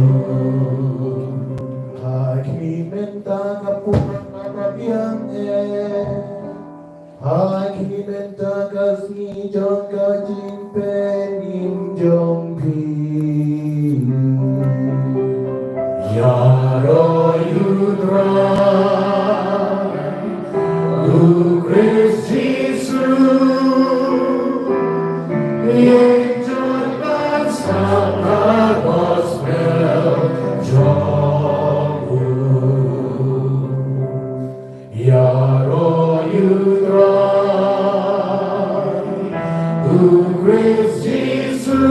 Ha khmih mynta ka por kaba biang eh. Ha khmih mynta ka sngi jong ka jingpynim jong phi. Ïaroh ïa u Trai, u Khrist Jisu. Ïeng joit ban sngap ka gospel jong u. Ïaroh ïa u Trai, u Khrist Jisu.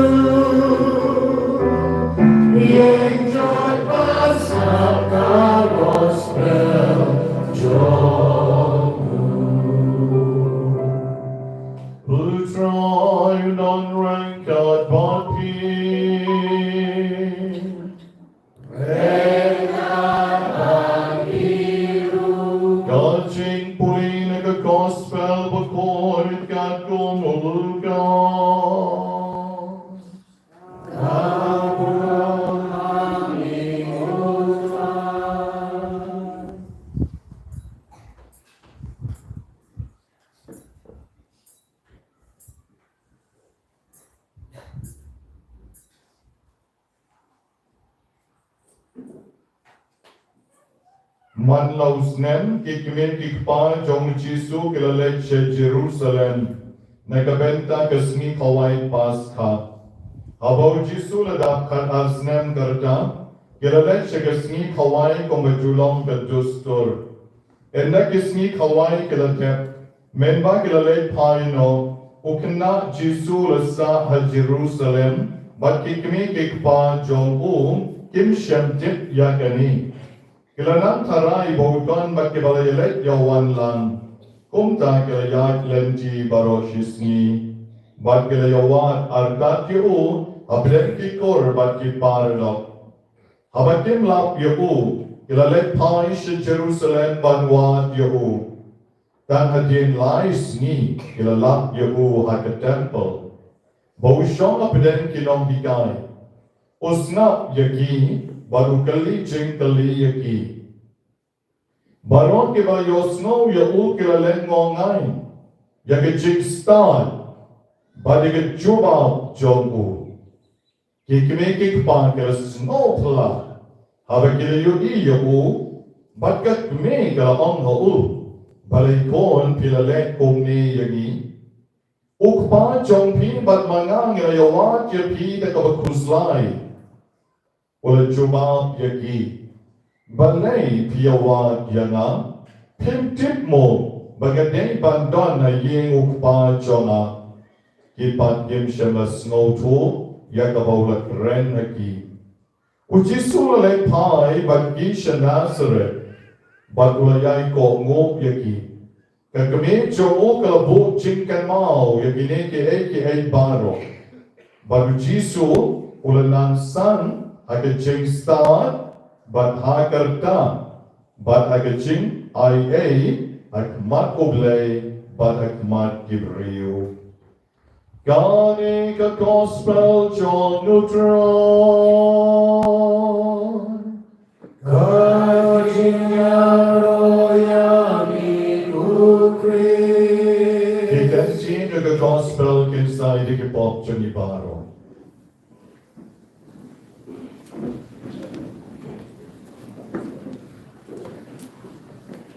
Ïeng joit ban sngap ka gospel jong u. U Trai un don ryngkat bad phi. Ka jingpule na ka gospel bakhuid katkum u Lukas. Man la u snem, ki kmie ki kpa jong u Jisu ki la leit sha Jerusalem na ka bynta ka sngi khawai Paskha. Haba u Jisu la dap khatar snem ka rta, ki la leit sha ka sngi khawai kumba ju long ka dustur. Ynda ki sngi khawai ki la dep, mynba ki la leit phai noh, u khynnah Jisu la sah ha Jerusalem, bad ki kmie ki kpa jong u kim shym tip ïa kane. Ki la nang tharai ba u don bad kiba la ïaleit ïawan lang. Kumta ki la ïaid lynti baroh shi sngi, bad ki la ïawad artat ïa u hapdeng ki kur bad ki paralok. Haba kim lap ïa u, ki la leit phai sha Jerusalem ban wad ïa u. Tang hadien lai sngi ki la lap ïa u ha ka templ, ba u shong hapdeng ki nonghikai. U sngap ïa ki bad u kylli jingkylli ïa ki. Baroh kiba ïohsngew ïa u ki la leh ngongai ïa ka jingstad bad ïa ka jubab jong u. Ki kmie ki kpa ki la sngewphylla haba ki la ïohi ïa u, bad ka kmie ka la ong ha u, balei khun phi la leh kumne ïa ngi? U Kpa jong phi bad ma nga ngi la ïawad ïa phi da kaba khuslai. U la jubab ïa ki, balei phi ïawad ïa nga? Phim tip mo ba nga dei ban don ha ïing u Kpa jong nga? Ki pat kim shym la sngewthuh ïa kaba u la kren ha ki. U Jisu u la leit phai bad ki sha Nasaret, bad u la ïai kohnguh ïa ki. Ka kmie jong u ka la buh jingkynmaw ïa kine kiei kiei baroh. Bad u Jisu u la nang san ha ka jingstad bad ha ka rta, bad ha ka jingaiei ha khmat U Blei bad ha khmat ki briew. Kane ka gospel jong u Trai. Ka jingïaroh ïa ngi, U Khrist. Ki ktien jong ka gospel kin sa ïa ki pop jong ngi baroh.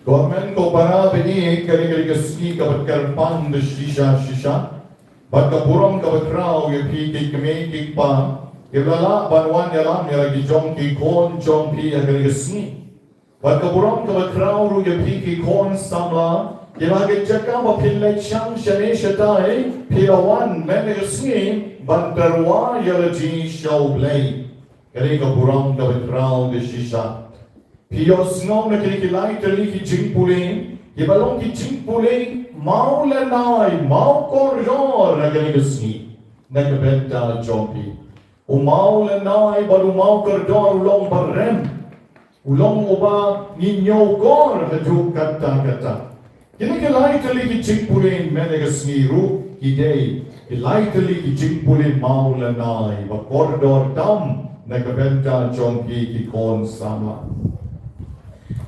Ko hynmen ko para baieit, kane ka dei ka sngi kaba kyrpang da shisha shisha. Bad ka burom kaba khraw ïa phi ki kmie ki kpa kiba la lah ban wan ïalam ïa la ki jong ki khun jong phi ha kane ka sngi. Bad ka burom kaba khraw ruh ïa phi ki khun samla kiba ha ka jaka ba phin leit shang shane shatai phi la wan mynne ka sngi ban tyrwa ïa lade sha U Blei. Kane ka burom kaba khraw da shisha. Phi ïohsngew na kine ki lai tylli ki jingpule, kiba long ki jingpule maw lyngngai, maw kordor ha kane ka sngi na ka bynta jong phi. U maw lyngngai bad u maw kordor u long barem. U long uba ngi ñiewkor haduh katta katta. Kine ki lai tylli ki jingpule mynne ka sngi ruh ki dei ki lai tylli ki jingpule maw lyngngai ba kordor tam na ka bynta jong phi ki khun samla.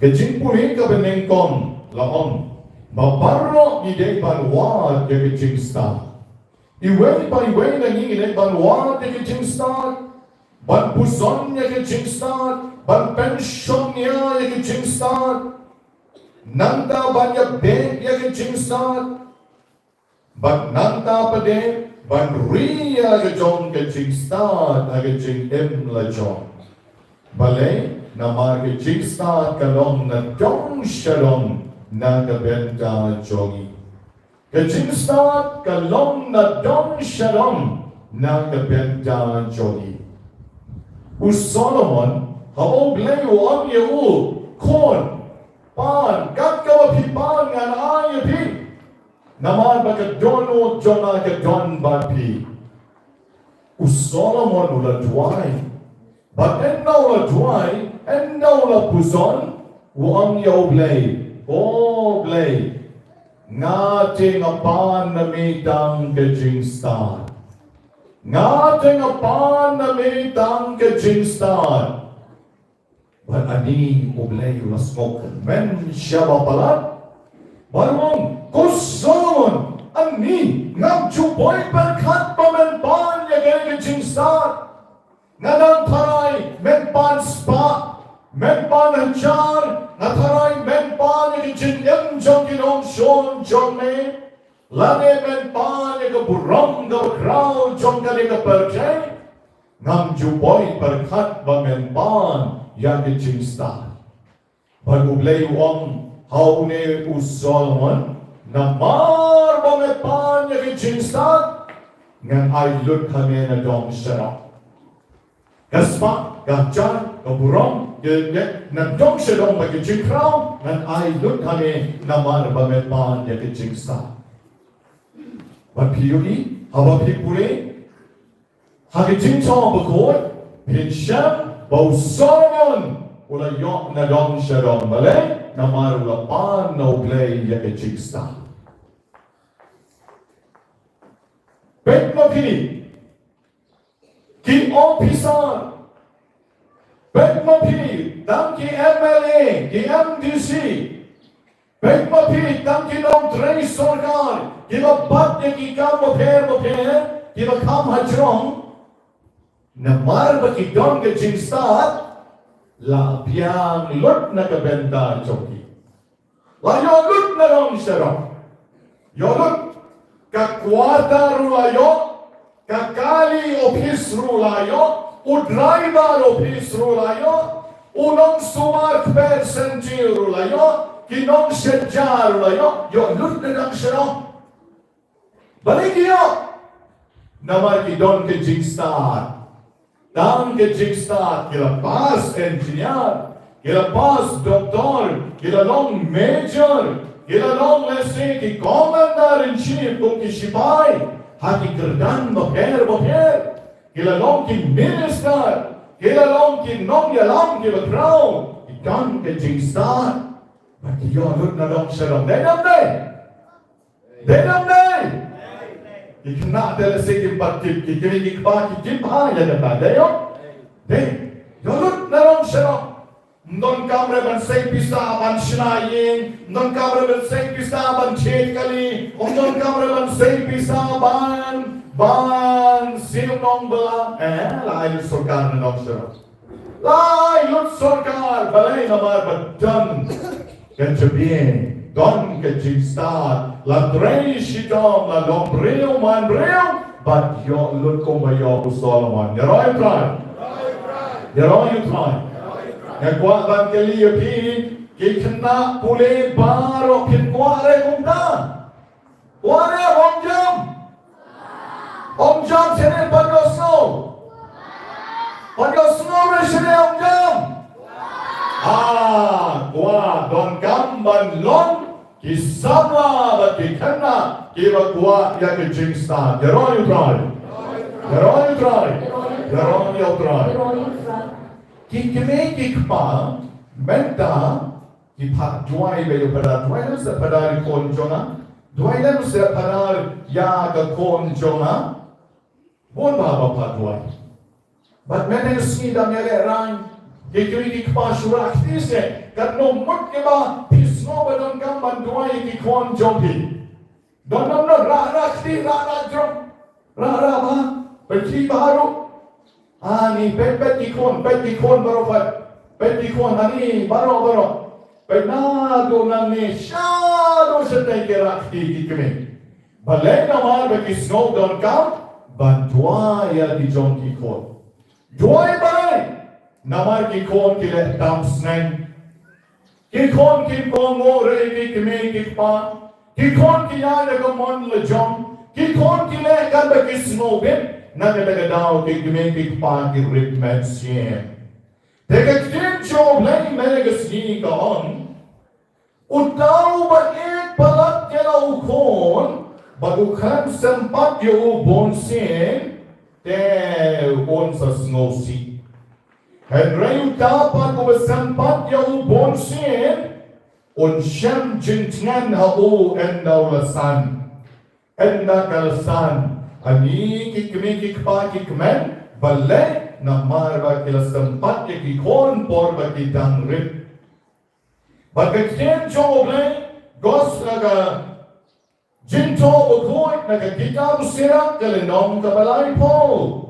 Ka jingpule kaba nyngkong la ong ba baroh ngi dei ban wad ïa ka jingstad. Iwei pa iwei na ngi ngi dei ban wad ïa ka jingstad, ban puson ïa ka jingstad, ban pynshongnia ïa ka jingstad. Nangta ban ïabeh ïa ka jingstad. Bad nangta pat de ban ri ïa ka jong ka jingstad ha ka jingim la jong. Balei? Namar ka jingstad ka long na dong sha dong na ka bynta jong ngi. Ka jingstad ka long na dong sha dong na ka bynta jong ngi. U Solomon, haba U Blei u ong ïa u, khun, pan, kat kaba phi pan ngan ai ïa phi. Namar ba ka dohnud jong nga ka don bad phi. U Solomon u la duwai. Bad ynda u la duwai, ynda u la puson, u ong ïa U Blei, O Blei, nga te nga pan na me tang ka jingstad. Nga te nga pan na me tang ka jingstad. Bad ani U Blei u la sngewkmen shaba palat. Bad u ong, ko Solomon, ani ngam ju poi pyrkhat ba men pan ïa kane ka jingstad. Nga dang tharai men pan spah, men pan hajar, nga tharai men pan ïa ka jingim jong ki nongshun jong me. Lane men pan ïa ka burom kaba khraw jong kane ka pyrthei. Ngam ju poi pyrkhat ba men pan ïa ka jingstad. Bad U Blei u ong ha une u Solomon, namar ba me pan ïa ka jingstad, ngan ai lut ha me na dong sha dong. Ka spah, ka hajar, ka burom, ka, ka, na dong sha dong bad ka jingkhraw, ngan ai lut ha me namar ba me pan ïa ka jingstad. Bad phi ïohi, haba phi pule ha ka Jingthoh Bakhuid, phin shem ba u Solomon u la ïoh na dong sha dong, balei? Namar u la pan na U Blei ïa ka jingstad. Peit ma phi, ki ophisar, peit ma phi, tang ki M L A, ki M D C, peit ma phi, tang ki nongtrei sorkar kiba bat ïa ki kam bapher bapher, kiba kham hajrong, namar ba ki don ka jingstad, la biang lut na ka bynta jong ki. La ïoh lut na dong sha dong. Ïoh lut. Ka quarter ruh la ïoh, ka kali office ruh la ïoh, u driver office ruh la ïoh, u nongsumar kper senti ruh la ïoh, ki nongsynshar ruh la ïoh, ïoh lut na dang shnong. Balei ki ïoh? Namar ki don ka jingstad. Tang ka jingstad, ki la pass engineer, ki la pass doctor, ki la long major, ki la long lehse ki commander in chief kum ki sipai ha ki kyrdan bapher bapher, ki la long ki minister, ki la long ki nongïalam kiba khraw, ki don ka jingstad. Bad ki ïoh lut na dong sha dong. Dei ne em dei? Dei ne em dei? Ki khynnah te lehse kim pat tip, ki kmie ki kpa ki tip ha ïa kata, dei ïoh? Dei. Ïoh lut na dong sha dong. Ym donkam re ban sei pisa ban shna ïing, ym donkam re ban sei pisa ban thied kali, ym donkam re ban sei pisa ban, ban siew nongbylla. Eh, la ai lut sorkar na dong sha dong. La ai lut sorkar, balei? Namar ba don ka jabieng, don ka jingstad, la trei shitom, la long briew man briew, bad ïoh lut kumba ïoh u Solomon. Ïaroh ïa U Trai. Ïaroh ïa U Trai. Nga kwah ban kylli ïa phi, ki khynnah pule baroh, phin kwah re kumta? Kwah re ym jam? Ym jam shane, pat ïohsngew? Pat ïohsngew re shane, ym jam? Ah, kwah, donkam ban long ki samla bad ki khynnah kiba kwah ïa ka jingstad. Ïaroh ïa U Trai. Ïaroh ïa U Trai. Ïaroh ïa U Trai. Ki kmie ki kpa mynta ki phah duwai beit ïa u Phadar. Duwai lem seh Phadar ïa ki khun jong nga. Duwai lem seh Phadar ïa ki khun jong nga. Bun bah ba phah duwai. Bad mynta ka sngi dang ïalehrain, ki kmie ki kpa shu rah kti seh, katno mut kiba phi sngew ba donkam ban duwai ïa ki khun jong phi. Don, don, don, rah, rah kti, rah, rah jrong. Rah, rah bah, peit ki baroh. Ani, peit, peit ki khun, peit ki khun baroh, peit. Peit ki khun, ani, baroh, baroh. Peit naduh nangne shaduh shatei ki rah kti ki kmie. Balei? Namar ba ki sngew donkam ban duwai ïa ki jong ki khun. Duwai balei? Namar ki khun ki leh tam sneng. Ki khun kim kohnguh ruh ïa ki kmie ki kpa. Ki khun ki ïaid da ka mon la jong. Ki khun ki leh katba ki sngewbit. Na kata ka daw ki kmie ki kpa ki rit mynsiem. Te ka ktien jong U Blei mynta ka sngi ka ong, uta uba ïeit palat ïa la u khun bad u khlem sympat ïa u bunsien, te un sa sngewsih. Hynrei uta pat uba sympat ïa u bunsien, un shem jingtngen ha u ynda u la san. Ynda ka la san. Ani ki kmie ki kpa ki kmen, balei? Namar ba ki la sympat ïa ki khun por ba ki dang rit. Bad ka ktien jong U Blei, Gospel, ka Jingthoh Bakhuid na ka kitab Sirach ka lynnong kaba laiphew,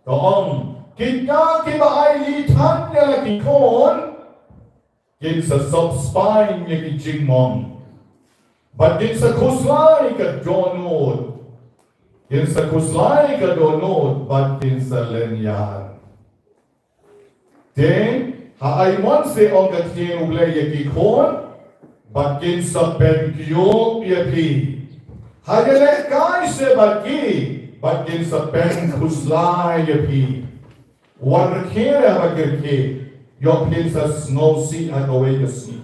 ka ong, kita kiba ailad than ïa la ki khun kin sa sop spaiñ ïa ki jingmong, bad kin sa khuslai ka dohnud. Kin sa khuslai ka dohnud bad kin sa lynñiar. Te ha ai mon se, ong ka ktien U Blei, ïa ki khun, bad kin sa pynkhiah ïa phi. Ha ïalehkai se bad ki, bad kin sa pynkhuslai ïa phi. Wat rkhie re haba ki rkhie, ïoh phin sa sngewsih ha kawei ka sngi.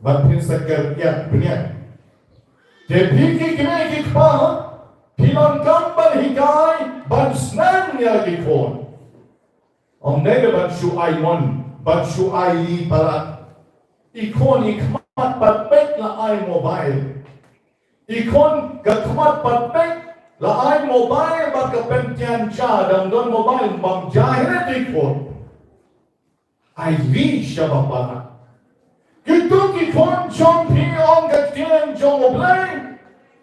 Bad phin sa kyrkiad bniat. Te phi ki kmie ki kpa, phi donkam ban hikai ban sneng ïa ki khun. Ym dei ban shu ai mon, ban shu ai li palat. I khun i khmat pat peit la ai mobile. I khun ka khmat pat peit la ai mobile bad ka pyntian ja, dang don mobile bam ja hi re te i khun. Ai li sha ba palat. Kito ki khun jong phi, ong ka ktien jong U Blei,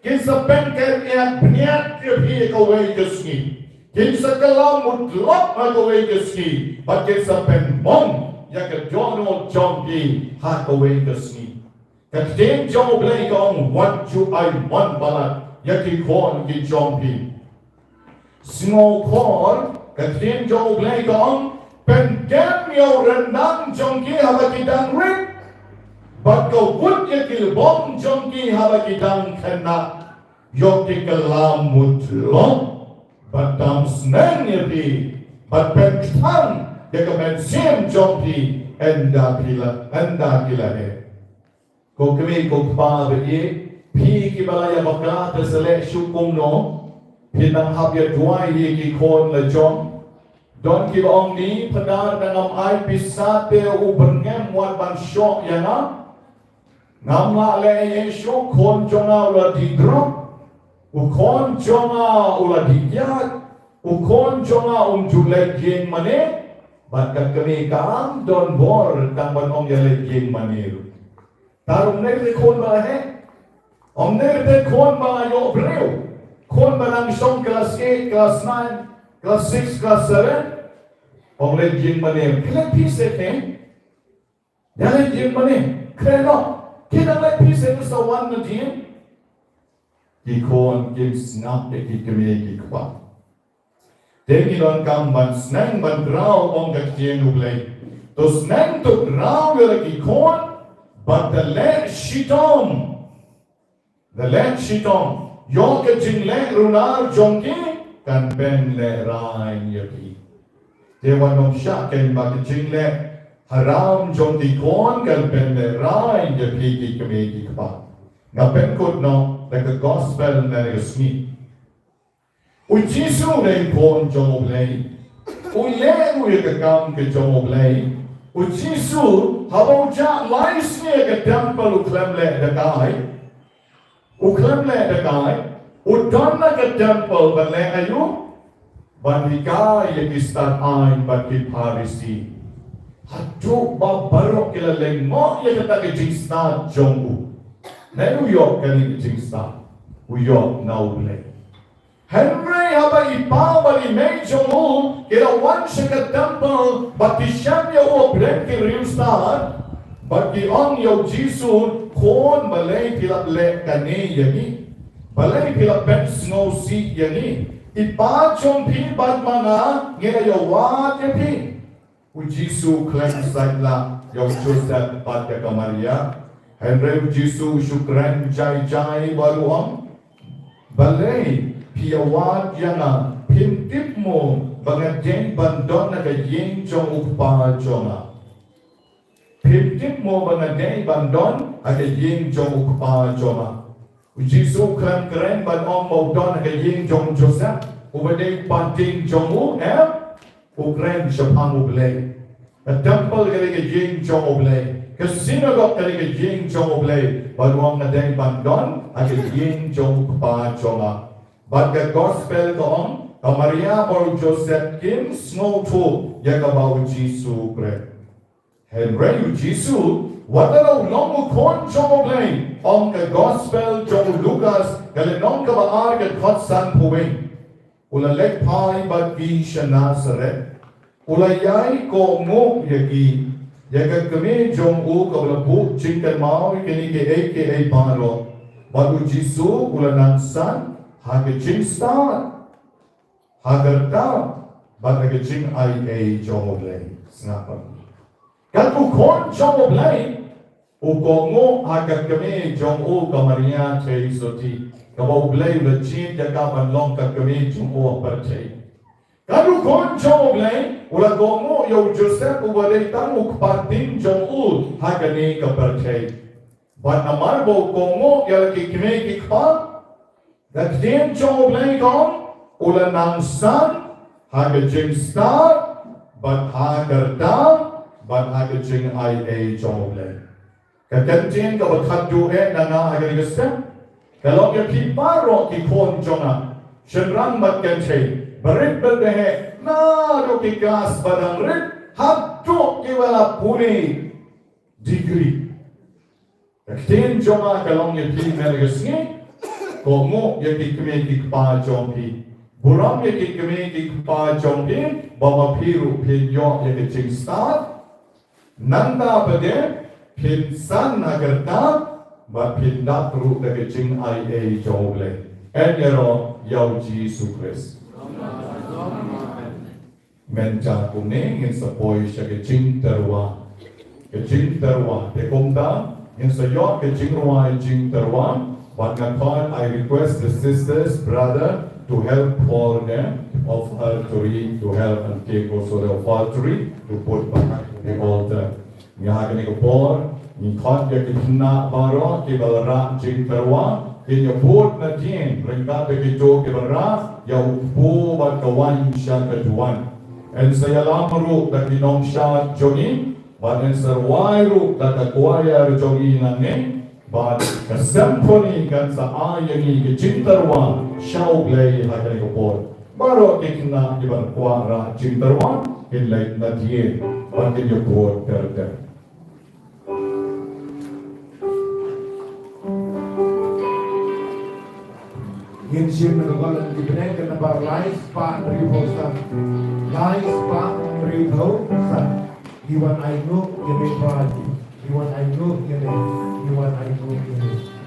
kin sa pynkyrkiad bniat ïa phi ha kawei ka sngi. Kin sa kylla mutlop ha kawei ka sngi. Bad kin sa pynmong ïa ka dohnud jong phi ha kawei ka sngi. Ka ktien jong U Blei ka ong, wat ju ai mon palat. ïa ki khun ki jong phi. Sngewkhor, ka ktien jong U Blei ka ong, pyndem ïa u ryndang jong ki haba ki dang rit, bad ka wut ïa ki lbong jong ki haba ki dang khynnah. Ïoh ki kylla mutlop, bad dam sneng ïa phi, bad pynkthang ïa ka mynsiem jong phi, ynda phi la, ynda ki la heh. Ko kmie ko kpa ba ïeit, phi kiba la ïa bakla te sa leh shuh kumno, phi nang hap ïa duwai ïa ki khun la jong. Don kiba ong, ni Phadar, tang ngam ai pisa te u byrngem wat ban shoh ïa nga. Ngam lah leh ei ei shuh, khun jong nga u la dih drok, u khun jong nga u la dih ïaid, u khun jong nga um ju leit ïing mane. Bad ka kmie kam don bor tang ban ong ïa leit ïing mane ruh. Te ym dei te khun ba la heh. Ym dei te khun ba la ïoh briew. Khun ba nang shong klas eight, klas nine, klas six, klas seven. Ong leit ïing mane. Khlem phi se te. Ïa leit ïing mane. Kren noh. Ki nang leit phi se sa wan na ïing. Ki khun kim sngap ïa ki kmie ki kpa. Te ngi donkam ban sneng ban khraw, ong ka ktien U Blei. To sneng to khraw ïa la ki khun, bad to leh shitom. To leh shitom. Ïoh ka jingleh runar jong ki, kan pynlehrain ïa phi. Te wat nym shah kynmaw, ka jingleh haram jong ki khun kan pynlehrain ïa phi ki kmie ki kpa. Nga pynkut noh da ka gospel na ka sngi. U Jisu u dei u khun jong U Blei. U leh ruh ïa ka kam ka jong U Blei. U Jisu haba u jah lai sngi ha ka temple u khlem leh da kai. U khlem leh da kai. U don ha ka temple ban leh aïu? Ban hikai ïa ki stad aiñ bad ki Pharisi. Haduh ba baroh ki la lyngngoh ïa kata ka jingstad jong u. Naei u ïoh kane ka jingstad? U ïoh na U Blei. Hynrei haba i pa bad i mei jong u ki la wan sha ka temple bad ki shem ïa u ha pdeng ki riewstad, bad ki ong ïa u Jisu, khun, balei phi la leh kane ïa ngi? Balei phi la pynsngewsih ïa ngi? I pa jong phi bad ma nga ngi la ïawad ïa phi. U Jisu u khlem sait lah ïa u Joseph bad ïa ka Maria. Hynrei u Jisu u shu kren jai jai bad u ong, balei phi ïawad ïa nga? Phim tip mo ba nga dei ban don ha ka ïing jong u kpa jong nga? Phim tip mo ba nga dei ban don ha ka ïing jong u kpa jong nga? U Jisu u khlem kren ban ong ba u don ha ka ïing jong u Joseph, uba dei u pating jong u, em? U kren shaphang U Blei. Ka temple ka dei ka ïing jong U Blei. Ka synagogue ka dei ka ïing jong U Blei. Bad u ong nga dei ban don ha ka ïing jong u kpa jong nga. Bad ka gospel ka ong, ka Maria bad u Joseph kim sngewthuh ïa kaba u Jisu u kren. Hynrei u Jisu, wat la u long u khun jong U Blei, ong ka gospel jong u Lukas, ka lynnong kaba ar, ka dkhot sanphew wei. U la leit phai bad ki sha Nasaret. U la ïai kohnguh ïa ki, ïa ka kmie jong u kaba la buh jingkynmaw ïa kine kiei kiei baroh. Bad u Jisu u la nang san ha ka jingstad, ha ka rta, bad ha ka jingaiei jong U Blei. Sngap. Kat u khun jong U Blei, u kohnguh ha ka kmie jong u ka Maria Theisotti, kaba U Blei u la jied ïa ka ban long ka kmie jong u ha pyrthei. Kat u khun jong U Blei, u la kohnguh ïa u Joseph uba dei tang u kpa ting jong u ha kane ka pyrthei. Bad namar ba u kohnguh ïa la ki kmie ki kpa, ka ktien jong U Blei ka ong, u la nang san ha ka jingstad, bad ha ka rta, bad ha ka jingaiei jong U Blei. Ka kyntien kaba khatduh eh na nga ha kane ka step, ka long ïa phi baroh ki khun jong nga, shynrang bad kynthei, barit bad baheh, naduh ki klas ba dang rit haduh kiba la pule degree. Ka ktien jong nga ka long ïa phi mynta ka sngi, kohnguh ïa ki kmie ki kpa jong phi. Burom ïa ki kmie ki kpa jong phi, ba ma phi ruh phin ïoh ïa ka jingstad. Nangta pat de phin san ha ka rta, bad phin dap ruh da ka jingaiei jong U Blei. Ïaroh ïa u Jisu Khrist. Mynta kumne ngin sa poi sha ka jingtyrwa. Ka jingtyrwa. Te kumta ngin sa ïoh ka jingrwai jingtyrwa. Bad nga khot, I request the sisters, brother, to help pour the offertory, to help and take also the offertory to put behind the altar. Nga ha kane ka por ngi khot ïa ki khynnah baroh kiba la rah jingtyrwa, kin ïa bud nadien ryngkat bad kito kiba rah ïa u kpu bad ka waiñ sha ka duwan. Yn sa ïalam ruh da ki nongshad jong ngi bad yn sa rwai ruh da ka choir jong ngi nangne. Bad ka symphony kan sa ai ïa ngi ka jingtyrwa sha U Blei ha kane ka por. Baroh ki khynnah kiba kwah rah jingtyrwa kin leit nadien bad kin ïa bud ter ter. Ngin shim na ka Golden Jubilee ka nambar lai spah hynriewphew san. Lai spah hynriewphew san. Ngi wan ainguh ïa lade Trai. Ngi wan ainguh ïa lade. Ngi wan ainguh ïa lade.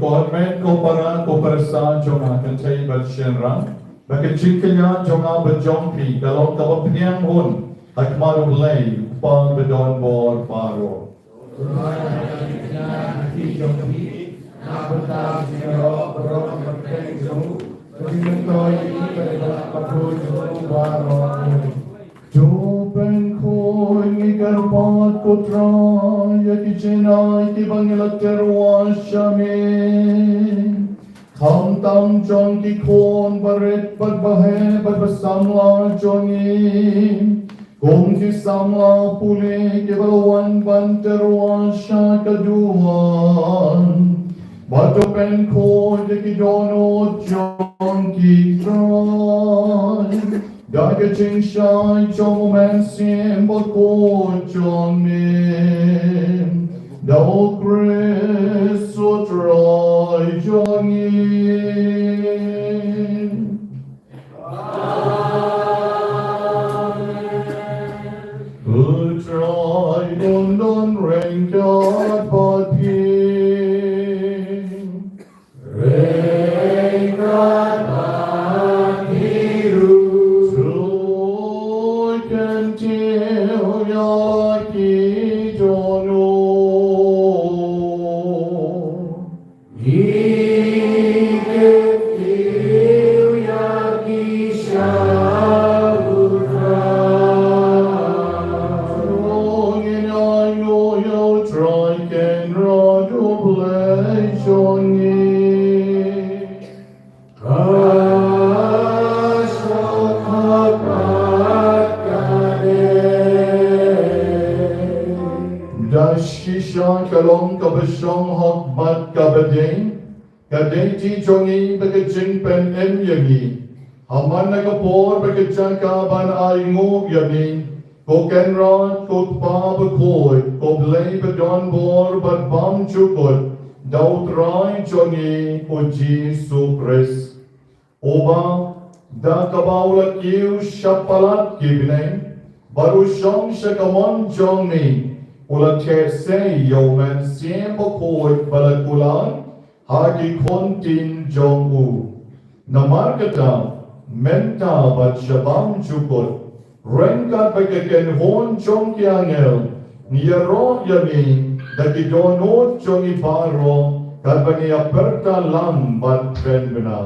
Ko hynmen ko para, ko pyrsa jong nga kynthei bad shynrang, ba ka jingkñia jong nga bad jong phi ka long kaba pdiang hun ha khmat U Blei, U Kpa badonbor baroh. To pynkhoi ngi kyrpad, ko Trai, ïa ki jingai kiba ngi la tyrwa sha me, khamtam jong ki khun barit bad baheh bad basamla jong ngi, kum ki samla pule kiba la wan ban tyrwa sha ka duwan. Bad to pynkhoi ïa ki dohnud jong ki, Trai, da ka jingshai jong U Mynsiem Bakhuid jong me, da U Khrist U Trai jong ngi. Amen. U Trai un don ryngkat bad phi. Ryngkat bad phi ruh. To kyntiew ïa ki dohnud. Ngi kyntiew ïa ki sha U Trai. To ngin ainguh ïa U Trai Kynrad U Blei jong ngi. Ka shong hok bad ka dei. Da shisha ka long kaba shong hok bad kaba dei, ka duty jong ngi bad ka jingpynim ïa ngi, ha man la ka por bad ka jaka ban ainguh ïa me, ko Kynrad, ko Kpa Bakhuid, ko Blei badonbor bad bymjukut, da U Trai jong ngi U Jisu Khrist. Uba, da kaba u la kiew shaphang ki bneng, bad u shong sha kamon jong me, u la theh sei ïa U Mynsiem Bakhuid ba la kular ha ki khuntin jong u. Namar kata, mynta bad sha bymjukut, ryngkat bad ka kynhun jong ki angel, ngi ïaroh ïa me da ki dohnud jong ngi baroh, katba ngi ïapyrta lang ban kren bynta.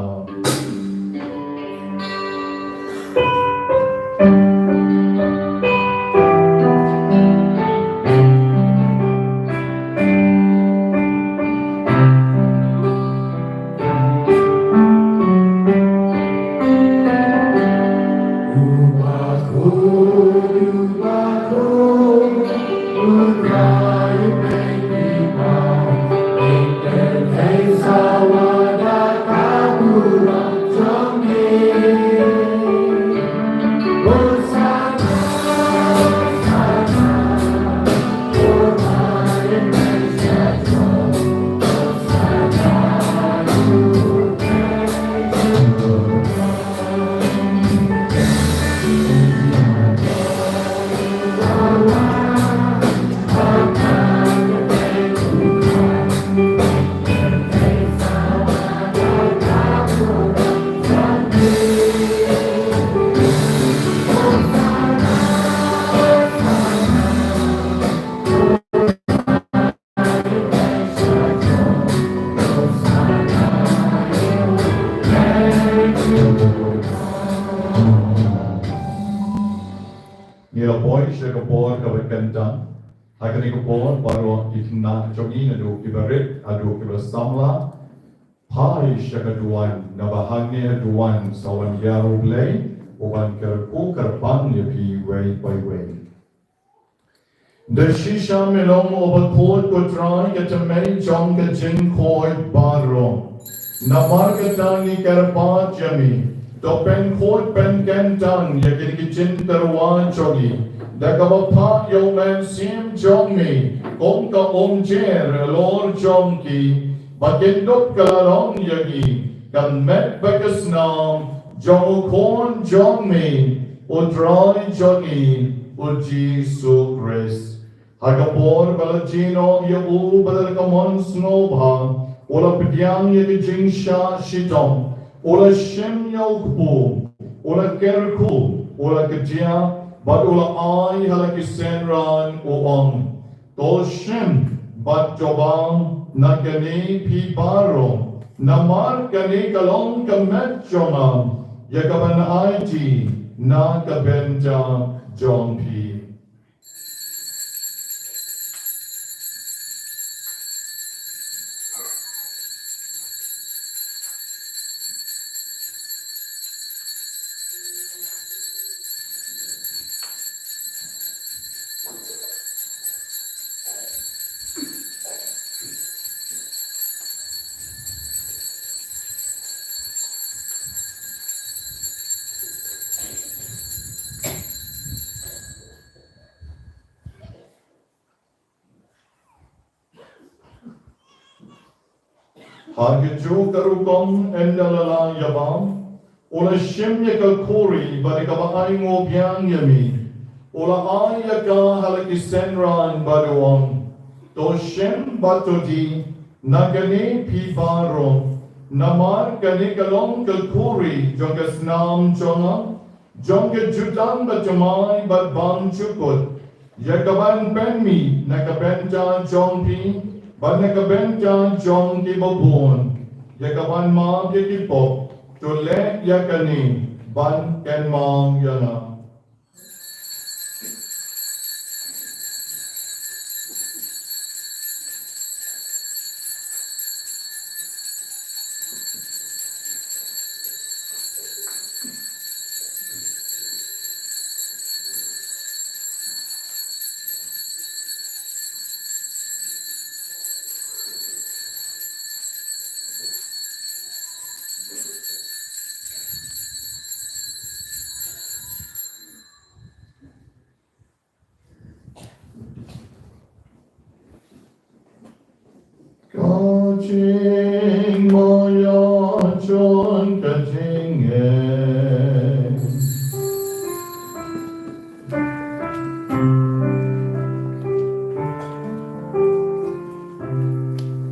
Ngi la poi sha ka por kaba khyndai. Ha kane ka por baroh ki khynnah jong ngi naduh kiba rit haduh kiba samla, phai sha ka duwan, naba hangne ha duwan sa wan ïa U Blei, u ban kyrkhu kyrpang ïa phi uwei pa uwei. Da shisha me long uba khuid ko Trai, ka tymmen jong ka jingkhuid baroh. Namar kata ngi kyrpad ïa me, to pynkhuid pynkyntang ïa kine ki jingtyrwa jong ngi da kaba phah ïa U Mynsiem jong me kum ka umjer halor jong ki, ba kin dup ka la long ïa ngi ka met bad ka snam jong u Khun jong me, U Trai jong ngi U Jisu Khrist. Ha ka por ba la jin ïa u bad ha ka mon sngewbha, U la pdiang ïa ka jingshah shitom, u la shim ïa u kpu, u la kyrkhu, u la kdiah, bad u la ai ha la ki synran, u ong: To shim bad to bam na kane phi baroh, namar kane ka long ka met jong nga, ïa kaban aiti na ka bynta jong phi. Ha kajuh ka rukom, ynda la lah ïa bam, u la shim ïa ka khuri bad ïa kaba ainguh biang ïa me, u la ai ïa ka ha la ki synran bad u ong: To shim bad to die na kane phi baroh, namar kane ka long ka khuri jong ka snam jong nga, jong ka jutang bathymmai bad bymjukut, ïa kaban pynmih na ka bynta jong phi bad na ka bynta jong kiba bun, ïa kaban map ïa ki pop. To leh ïa kane ban kynmaw ïa nga. Ka jingmaïa jong ka jingim.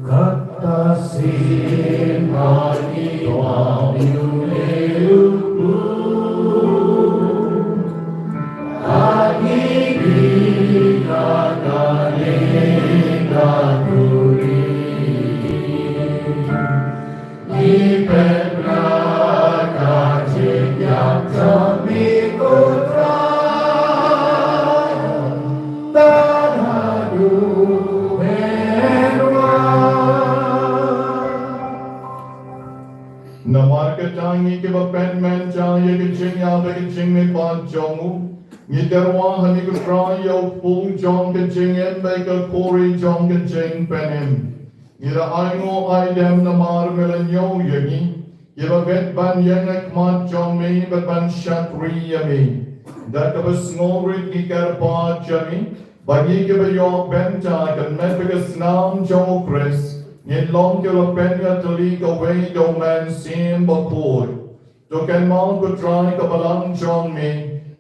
Kata sien ba ngi kwah ïa u leh u buh. Ba ngi bit na kane ka khuri. Ngi pynbna ka jingïap jong me ko Trai. Tad haduh mynwan. Namar kata ngi kiba pynmynta ïa ka jingïap bad ka jingmihpat jong u, ngi tyrwa ha me ko Trai ïa u kpu jong ka jingim bad ka khuri jong ka jingpynim. Ngi la ainguh aidem namar me la ñiew ïa ngi, kiba bit ban ïeng ha khmat jong me bad ban shakri ïa me. Da kaba sngewrit ngi kyrpad ïa me, ba ngi kiba ïoh bynta ha ka met bad ka snam jong u Khrist, ngin long kiba pynïatylli kawei da u Mynsiem Bakhuid. To kynmaw ko Trai ka balang jong me,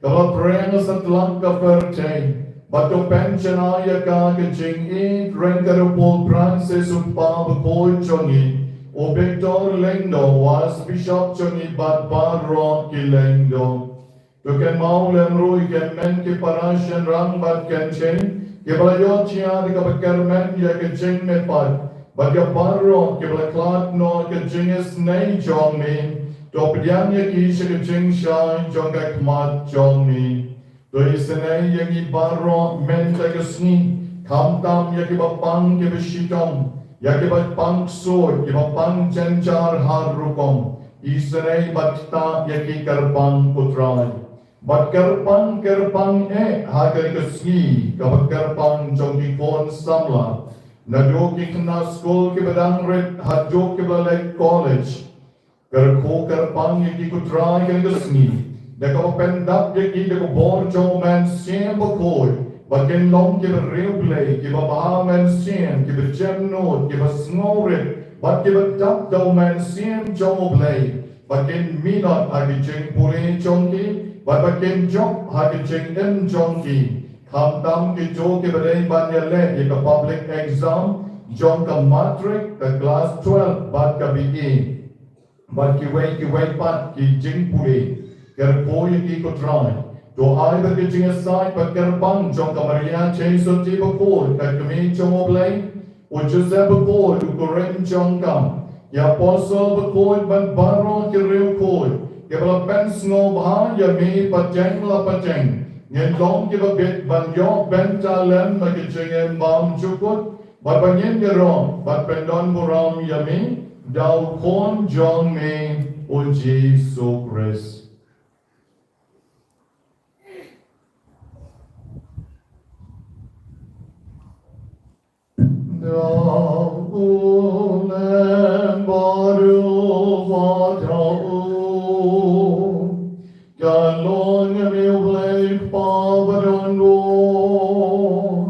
kaba pyrshang satlak ka pyrthei, bad to pynshna ïa ka ha ka jingïeit jong ka Pope Francis u Kpa Bakhuid jong ngi, u Victor Lyngdoh u Archbishop jong ngi bad baroh ki Lyngdoh. To kynmaw lem ruh ïa ki hynmen ki para shynrang bad kyntien, kiba la ïoh jia da kaba kyrmen ïa ka jingmihpat, bad ïa baroh kiba la khlad noh ha ka jingisynei jong me, to pdiang ïa ki sha ka jingshai jong ka khmat jong me. To isynei ïa ngi baroh mynta ka sngi, khamtam ïa kiba pang kiba shitom, ïa kiba pang ksuid, kiba pang jynjar har rukom, isynei bad ktah ïa ki kyrpang ko Trai. Bad kyrpang, kyrpang eh ha kane ka sngi, kaba kyrpang jong ki khun samla. Naduh ki khynnah skul kiba dang rit, haduh kiba la leit college. Kyrkhu kyrpang ïa ki ko Trai ha kane ka sngi. Da kaba pyndap ïa ki da ka bor jong u Mynsiem Bakhuid. Ba kin long kiba riewblei, kiba bha mynsiem, kiba jemnud, kiba sngewrit. Bad kiba dap da u Mynsiem jong u Blei. Ba kin minot ha ki jingpule jong ki, bad ba kin jop ha ki jingim jong ki. Khamtam kito kiba dei ban ïaleh ïa ka public exam, jong ka matric, ka klas twelve bad ka B A, bad kiwei kiwei pat ki jingpule. Kyrkhu ïa ki, ko Trai. To ai ba ka jingïasaid bad kyrpang jong ka Maria Theisotti bakhuid, ka Kmie jong U Blei, u Joseph bakhuid, u kurim jong ka, ki apostol bakhuid bad baroh ki riewkhuid kiba la pynsngewbha ïa me pateng la pateng, ngin long kiba bit ban ïoh bynta lem ha ka jingim bymjukut, bad ba ngin ïaroh bad pyndonburom ïa me da u Khun jong me, u Jisu Khrist. Da u lem baruh ba ta u, ka long ïa me U Blei Kpa badonbor,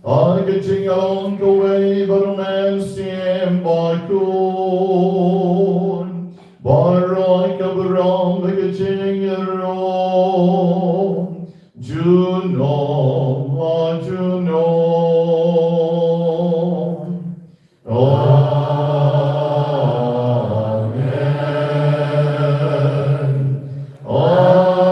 ha ka jingïalong kawei bad U Mynsiem Bakhuid, baroh ka burom bad ka jingïaroh junom la junom. Amen. Amen. Amen.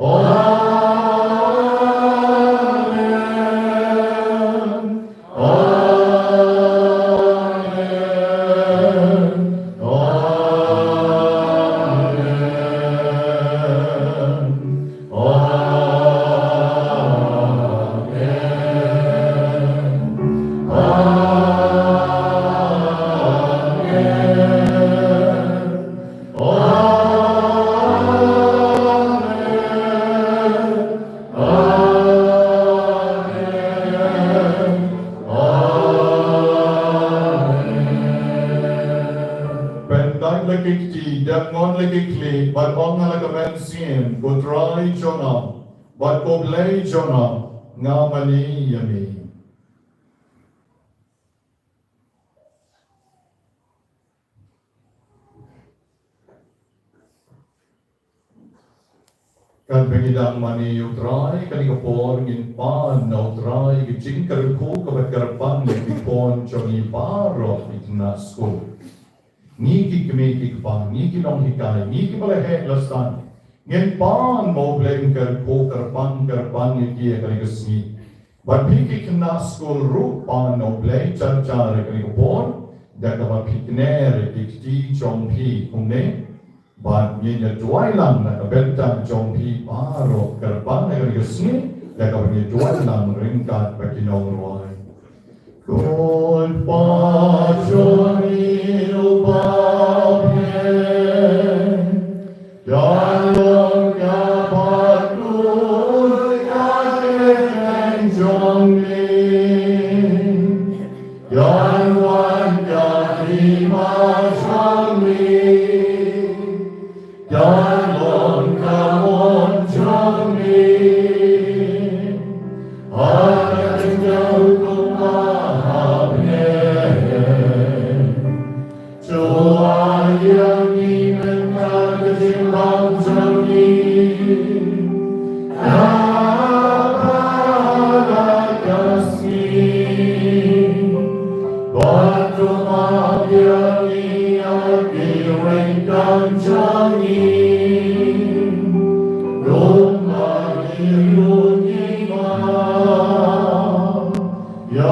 Amen. Amen. Amen. Amen. Amen. Amen. Amen. Amen. Pyndait la ki kti, dep ngon la ki khlieh, bad ong ha la ka mynsiem, ko Trai jong nga, bad ko Blei jong nga, nga mane ïa me. Katba ngi dang mane ïa U Trai, kane ka por ngin pan na U Trai ka jingkyrkhu kaba kyrpang ïa ki khun jong ngi baroh ki khynnah skul. Ngi ki kmie ki kpa, ngi ki nonghikai, ngi kiba la heh la san, ngin pan ba U Blei un kyrkhu kyrpang kyrpang ïa ki ha kane ka sngi. Bad phi ki khynnah skul ruh, pan na U Blei jar jar ha kane ka por, da kaba phi kner ïa ki kti jong phi kumne. Bad ngin ïa duwai lang na ka bynta jong phi baroh kyrpang ha kane ka sngi, da kaba ngin ïa duwai lang ryngkat bad ki nongrwai. Ko Kpa jong ngi uba bneng, ïa long ïa bakhuid ïa ka kyrteng jong me. Ïa wan ïa ka hima jong me. Ïa long ka mon jong me ha ka khyndew kumba ha bneng. To ai ïa ngi mynta ka jingbam jong ngi ha kane ka sngi. Bad to map ïa ngi ïa ki ryngkang jong ngi, kumba ngi ruh ngi map ïa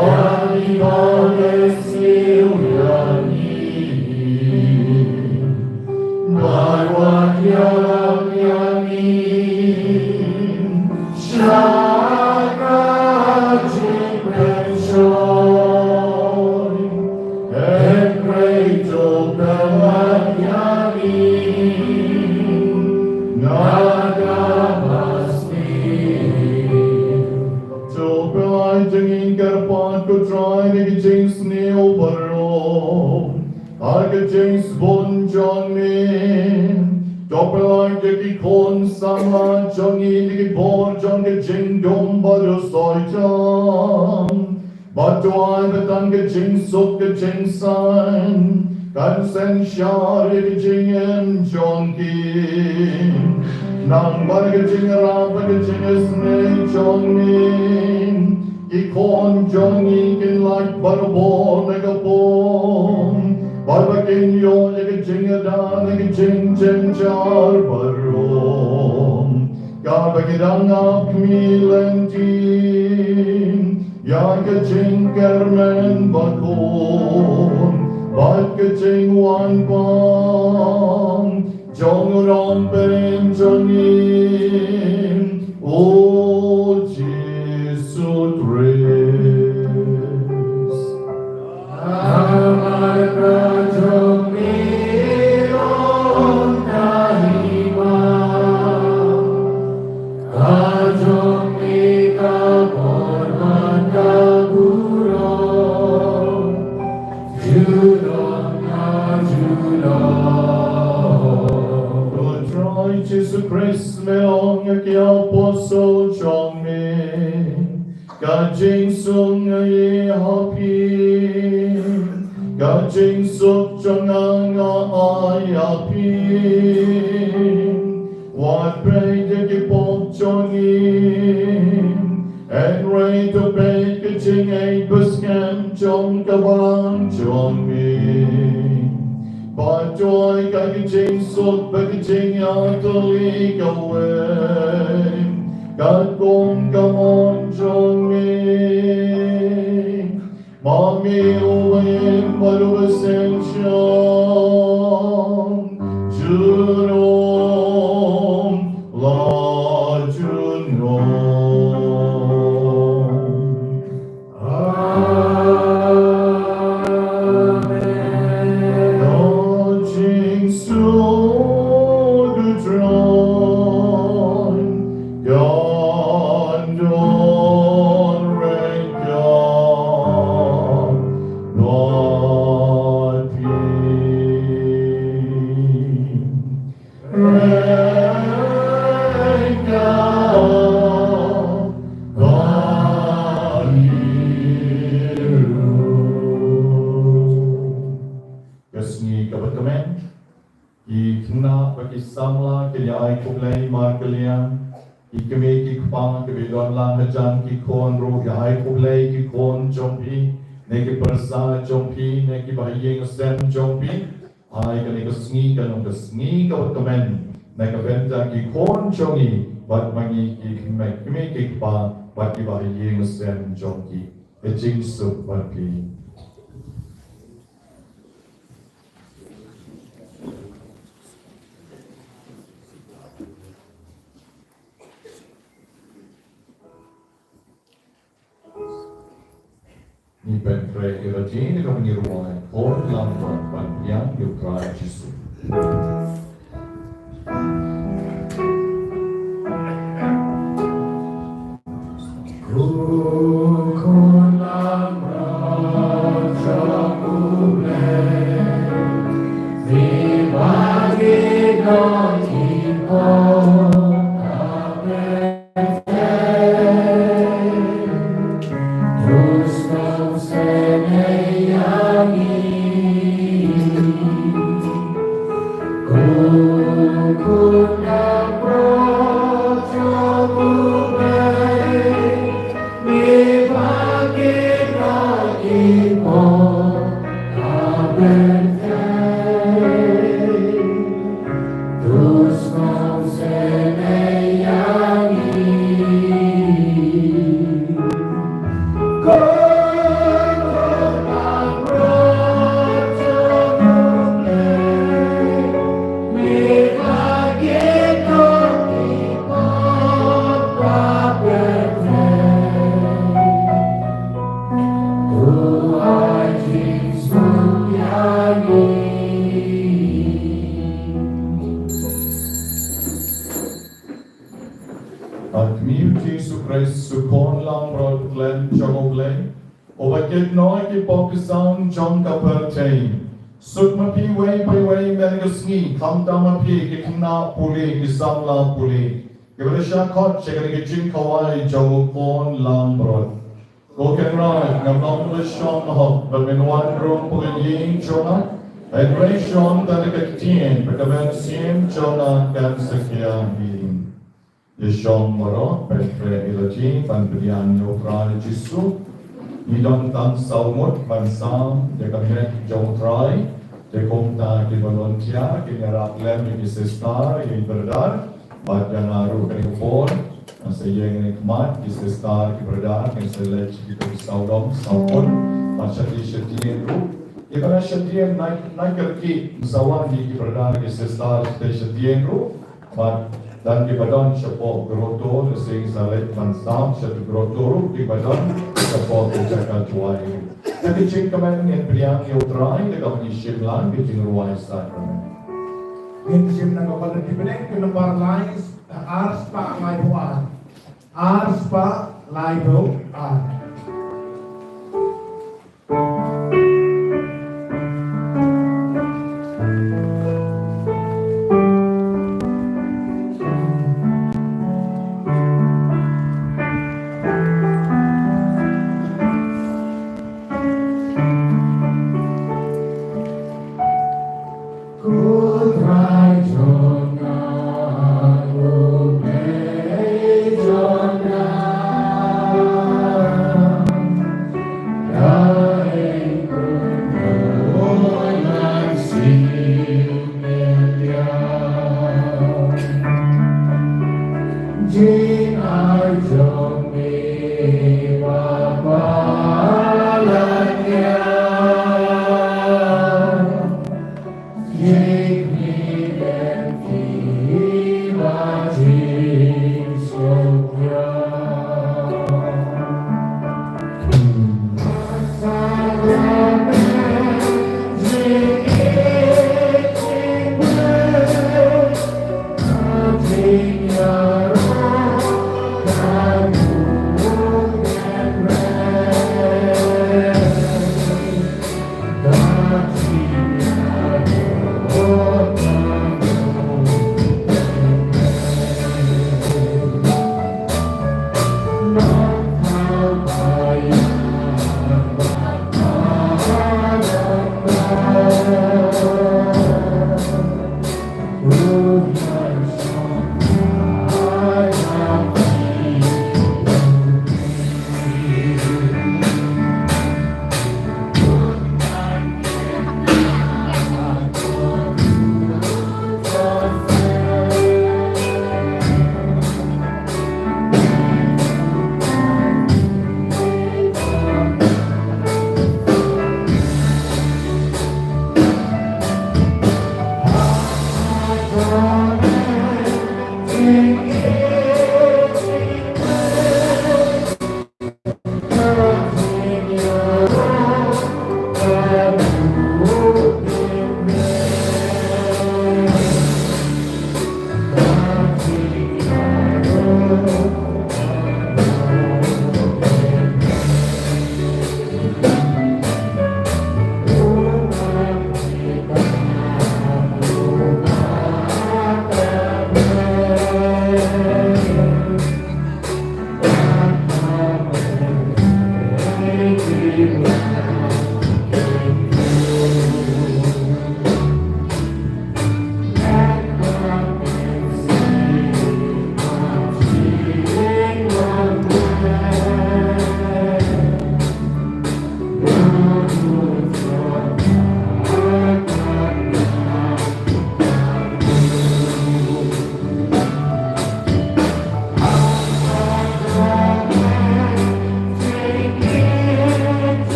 kiba la siew ïa ngi. Bad wat ïalam ïa ngi sha ka jingpynshoi, hynrei to pynlait ïa ngi na kaba sniew. To pynlait ïa ngi kyrpad, ko Trai, na ka jingsniew baroh ha ka jingsbun jong me. To pynlait ïa ki khun samla jong ngi na ki bor jong ka jingdum bad u soitan. Bad to ai ba tang ka jingsuk ka jingsain kan synshar ïa ka jingim jong ki. Nang bad ka jingïarap bad ka jingisynei jong me, ki khun jong ngi kin lait barabor na ka pung, bad ba kin ïoh ïa ka jingïada na ka jingjynjar baroh. Kaba ki dang ap khmih lynti ïa ka jingkyrmen bakhun bad ka jingwan bam jong u Nongpynim jong ngi, u Jisu Khrist. Namar ka jong me long ka hima, ka jong me ka bor bad ka burom, junom na junom. Ko Trai Jisu Khrist, me ong ïa ki apostol jong me, ka jingsuk nga ai ha phi, ka jingsuk jong nga nga ai ha phi. Wat peit ïa ki pop jong ngi, hynrei to peit ka jingngeit bad skhem jong ka balang jong me. Bad duwai ka jingsuk bad ka jingïatylli kawei, katkum ka mon jong me. Ma me uba im bad uba sngewsih, junom la junom. Amen. Ka jingsuk u Trai kan don ryngkat bad phi. Ryngkat bad phi ruh. Ka sngi kaba tymmen, ki khynnah bad ki samla kin ïa ai khublei markylliang. Ki kmie ki kpa kiba don lang hajan ki khun ruh, ïa ai khublei ki khun jong phi, ne ki pyrsa jong phi, ne ki bahaïing sem jong phi. Ai kane ka sngi kan long ka sngi kaba tymmen na ka bynta ki khun jong ngi bad ma ngi ki kmie, kmie ki kpa bad ki bahaïing sem jong ki. Ka jingsuk bad phi. Ngi pynkhreh ïa lade na ka bynta ngi rwai Khun Langbrot ban pdiang ïa U Trai Jisu. Ïa kmie U Jisu Khrist, U Khun Langbrot khlem jong U Blei, uba kit noh ïa ki pop ki sam jong ka pyrthei. Suk ma phi uwei pa uwei mynta ka sngi, khamtam ma phi ki khynnah pule, ki samla pule, kiba la shah khot sha kane ka jingkhawai jong U Khun Langbrot. Ko Kynrad, ngam long ba la shong hok, bad men wan rung ha ka ïing jong nga, hynrei shong tang da ka ktien, bad ka mynsiem jong nga kan sa khia ïa phi. Ïa shong baroh, peit ïa la jong, ban pdiang ïa U Trai Jisu. Ngi don tang saw ngut ban sam ïa ka met jong U Trai. Te kumta ki volunteer kin ïarap lem ïa ki sister, ïa ki brother. Bad ïa nga ruh kane ka por, nga sa ïeng ne khmat, ki sister, ki brother, kin sa leit sha kito ki sawdong sawkun, bad shatei shatei ruh. Ïa kane shatei na, na ka ki, sa wan ïa ki brother, ki sister, shatei shatei ruh. Bad don kiba don shapoh grotto, lehse sa leit ban sam sha grotto ruh, kiba don shapoh ka jaka duwai ruh. Te ka jingkmen ngin pdiang ïa U Trai, te kaba ngi shim lang ka jingrwai sakramen. Ngin shim na ka bynta ki bneng ka number lai, ar spah laiphew ar. Ar spah laiphew ar.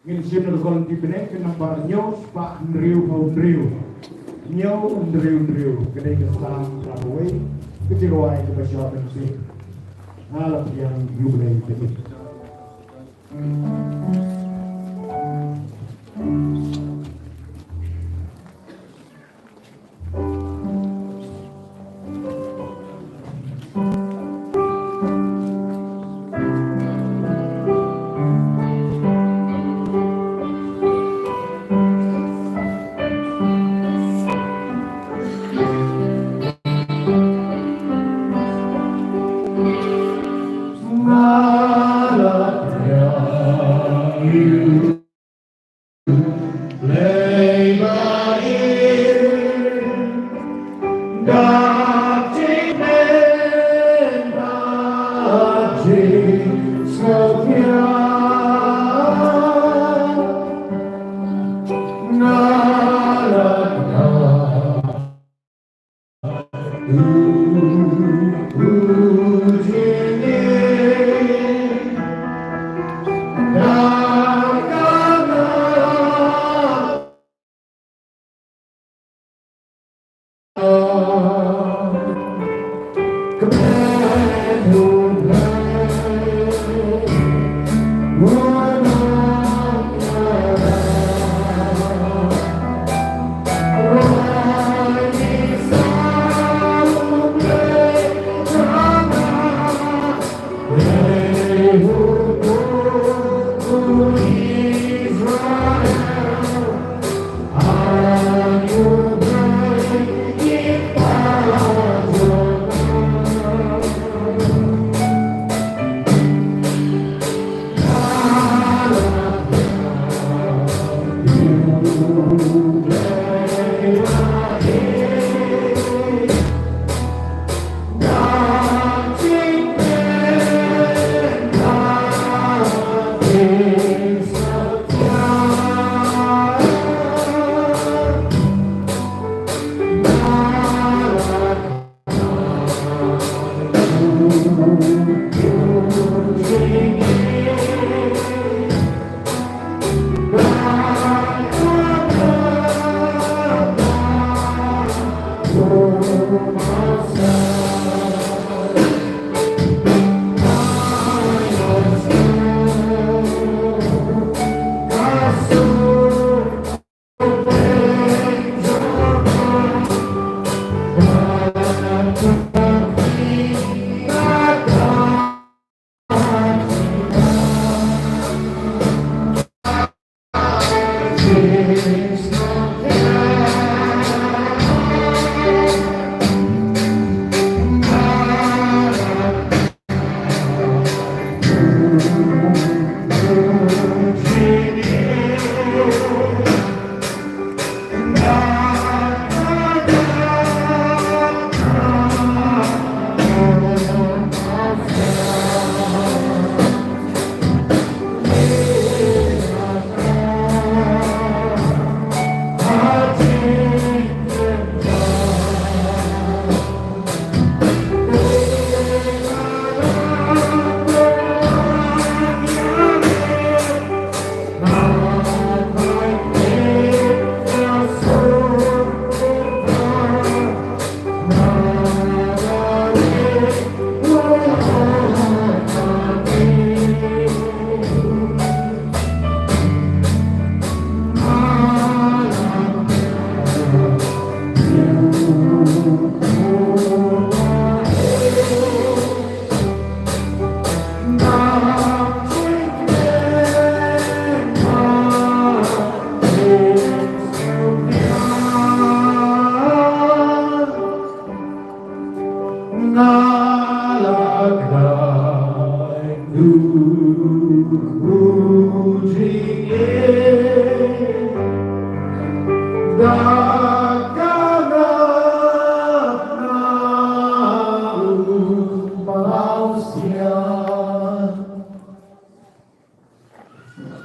Ngin shim na ka kolanti bneng ka nambar hynñiew spah hynriew hynriew. Hynñiew hynriew hynriew. Ka dei ka sam kaba wei. Ka jingrwai kaba shwa ban sih. Nga la pdiang ïa u Blei ba ïeit.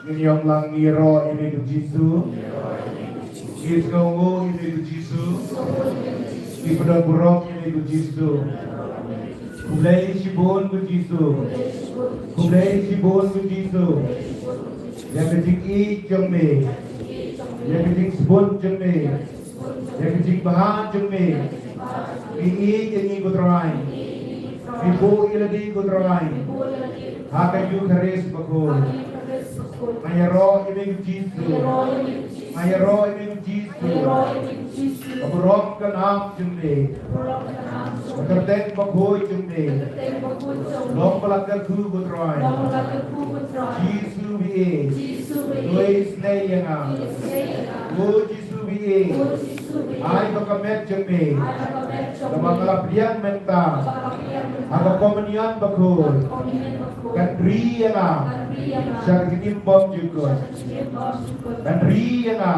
Ngin ïoh lang, ngi ïaroh ïa me ko Jisu. Ngi sngewnguh ïa me ko Jisu. Ngi pyndonkam ïa me ko Jisu. Khublei shibun ko Jisu. Khublei shibun ko Jisu. Ïa ka jingïeit jong me, ïa ka jingsbun jong me, ïa ka jingbha jong me. Ngi ïeit ïa ngi ko Trai. Ngi buh ïa lade ko Trai ha ka Eukharist bakhuid. Nga ïaroh ïa me ko Jisu. Nga ïaroh ïa me ko Jisu. Ka burom ka nam jong me, ka kyrteng bakhuid jong me, long ba la kyrkhu ko Trai. Jisu ba ïeit, to isynei ïa nga. Ko Jisu ba ïeit, ai ba ka met jong me, kaba nga la pdiang mynta ha ka komunion bakhuid, kan ri ïa nga sha ka jingim bymjukut. Kan ri ïa nga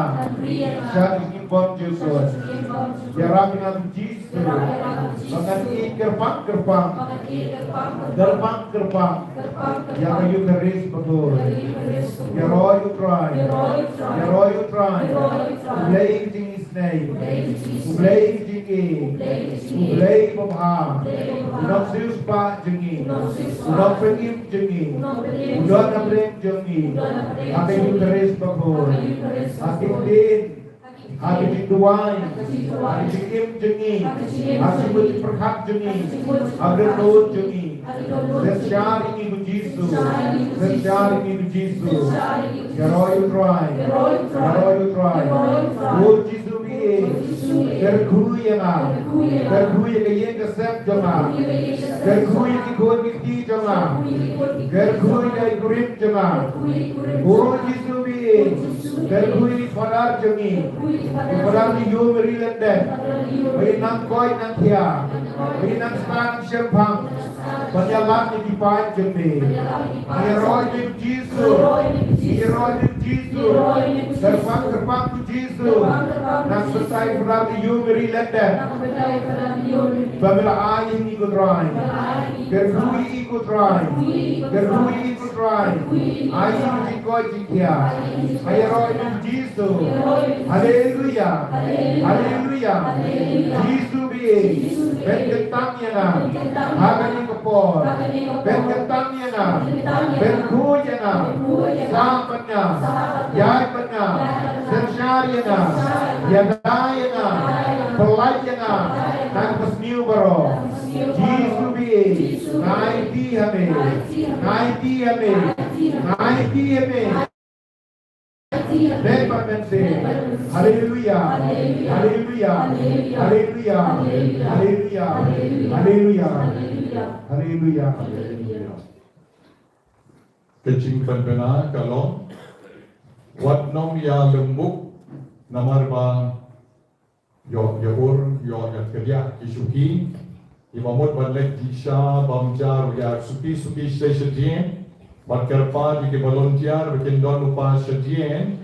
sha ka jingim bymjukut. Ïarap ïa nga ko Jisu ba ngan ïeit kyrpang kyrpang, kyrpang kyrpang ïa ka Eukharist bakhuid. Ïaroh ïa u Trai, ïaroh ïa u Trai. U Blei ka jingisynei, u Blei ka jingïeit, u Blei babha, u nongsiewspah jong ngi, u nongpynim jong ngi, u don hapdeng jong ngi ha ka Eukharist bakhuid. Ha ki ktien, ha ki jingduwai, ha ki jingim jong ngi, ha ki jingpyrkhat jong ngi, ha ki dohnud jong ngi. Synshar ïa ngi ko Jisu, synshar ïa ngi ko Jisu. Ïaroh ïa u Trai, ïaroh ïa u Trai. Ko Jisu ba ïeit, kyrkhu ïa nga, kyrkhu ïa ka ïing ka sem jong nga, kyrkhu ïa ki khun ki kti jong nga, kyrkhu ïa i kurim jong nga. Ko Jisu ba ïeit, kyrkhu ïa i Father jong ngi, i Father Hugh Mary Lenden, ba in nang koit nang khia, ba in nang sdang shemphang ban ïalam ïa ki paid jong me. Ïaroh ïa me ko Jisu, ïaroh ïa me ko Jisu. Kyrpang kyrpang ko Jisu na ka bynta i Father Hugh Mary Lenden, ba me la ai ïa ngi ko Trai. Kyrkhu ïa i ko Trai, kyrkhu ïa i ko Trai. Ai ïa ngi jingkoit jingkhia. Ïaroh ïa me ko Jisu. Haleluya, haleluya. Jisu ba ïeit, pynkyntang ïa nga ha kane ka por. Pynkyntang ïa nga, pynkhuid ïa nga. Sah bad nga, ïaid bad nga, synshar ïa nga, ïada ïa nga, pynlait ïa nga na ka basniew baroh. Jisu ba ïeit, nga aiti ha me, nga aiti ha me, nga aiti ha me. Bad pat mynsiem. Haleluya, haleluya, haleluya, haleluya, haleluya, haleluya. Ka jingpynbna ka long, wat nang ïalymbuk, namar ba ïoh ïa ur, ïoh ïa kyrdiah ki shuki. Ki ba mut ban leit sha bam jar ïa suki suki sha shadien. Bad kyrpad ïa ki volunteer ba kin don lypa shadien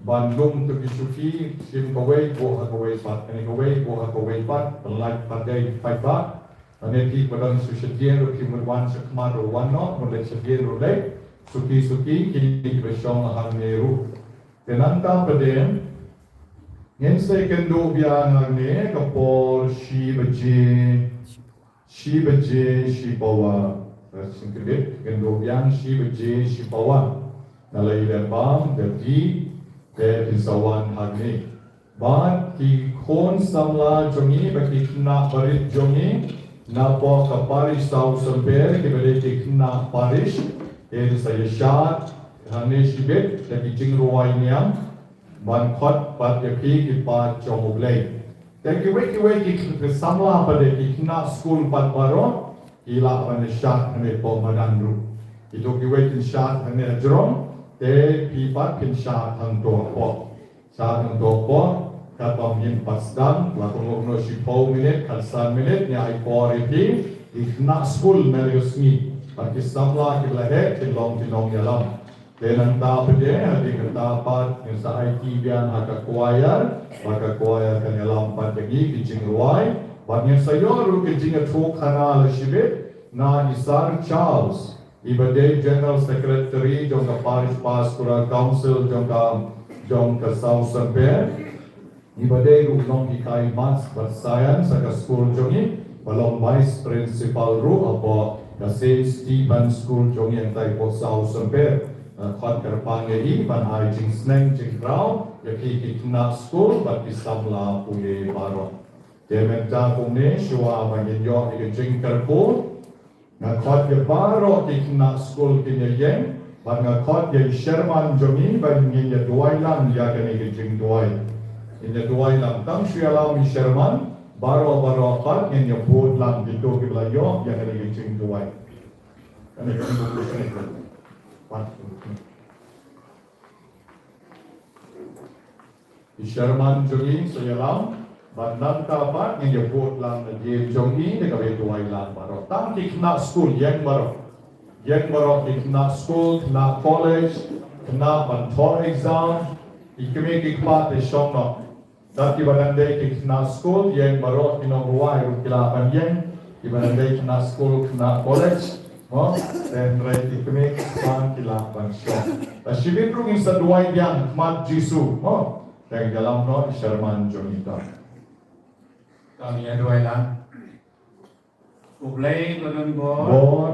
ban lum to ki shuki, shim kawei buh ha kawei pat, kane kawei buh ha kawei pat, pynlait pat dei paidbah. Lane phi ba don sha shadien ruh phi mut wan sha khmat ruh wan noh, mut leit shadien ruh leit. Suki suki kine ki ba shong hangne ruh. Te nangta pat de ngin sa ïakynduh biang hangne ka por shi baje, shi baje shi pawa. Ka jingkynduh biang shi baje shi pawa. Nga la ïaleh bam da phi, te phin sa wan hangne. Bad ki khun samla jong ngi bad ki khynnah barit jong ngi napoh ka parish South Symper, ki ba dei ki khynnah parish, te phin sa ïashad hangne shibit da ki jingrwai niam ban khot pat ïa phi ki paid jong U Blei. Te kiwei kiwei ki, ki samla pat de, ki khynnah skul pat baroh ki lah ban shad hangne hapoh madan ruh. Kito kiwei kin shad hangne hajrong, te phi pat phin shad hangto hapoh. Shad hangto hapoh, katba ngin pat sdang, la kumno kumno shiphew minit, khatsan minit, ngin ai por ïa phi, ki khynnah skul mynta ka sngi bad ki samla kiba la heh kin long ki nongïalam. Te nangta pat de, hadien kata pat ngin sa aiti biang ha ka choir, bad ka choir kan ïalam pat ïa ngi ki jingrwai, bad ngin sa ïoh ruh ki jingïathuhkhana la shibit na i Sir Charles, i ba dei General Secretary jong ka Parish Pastoral Council jong ka, jong ka South Symper. I ba dei ruh u nonghikai maths bad science ha ka skul jong ngi, ba long vice principal ruh hapoh ka Saint Stephen School jong ngi hangtai hapoh South Symper. Khot kyrpang ïa i ban ai jingsneng jingkhraw ïa ki, ki khynnah skul bad ki samla pule baroh. Te mynta kumne shuwa ba ngin ïoh ïa ka jingkyrkhu, nga khot ïa baroh ki khynnah skul kin ïa ïeng, bad nga khot ïa i chairman jong ngi ba ngin ïa duwai lang ïa kane ka jingduwai. Ngin ïa duwai lang, tang shu ïalam i chairman, baroh baroh pat ngin ïa bud lang kito kiba la ïoh ïa kane ka jingduwai. Kane ka jingduwai. I chairman jong ngi sa ïalam, bad nangta pat ngin ïa bud lang na dien jong ngi da kaba duwai lang baroh. Tang ki khynnah skul ïeng baroh. Ïeng baroh ki khynnah skul, khynnah college, khynnah ban thoh exam, ki kmie ki kpa te shong noh. Dang kiba dang dei ki khynnah skul ïeng baroh, ki nongrwai ruh ki lah ban ïeng, kiba dang dei khynnah skul, khynnah college, mo, te hynrei ki kmie ki kpa ki lah ban shong. Te shibit ruh ngin sa duwai biang khmat Jisu, mo. Te ïalam noh i chairman jong ngi ta. Kan ïa duwai lang. U Blei ba don bor. Bor,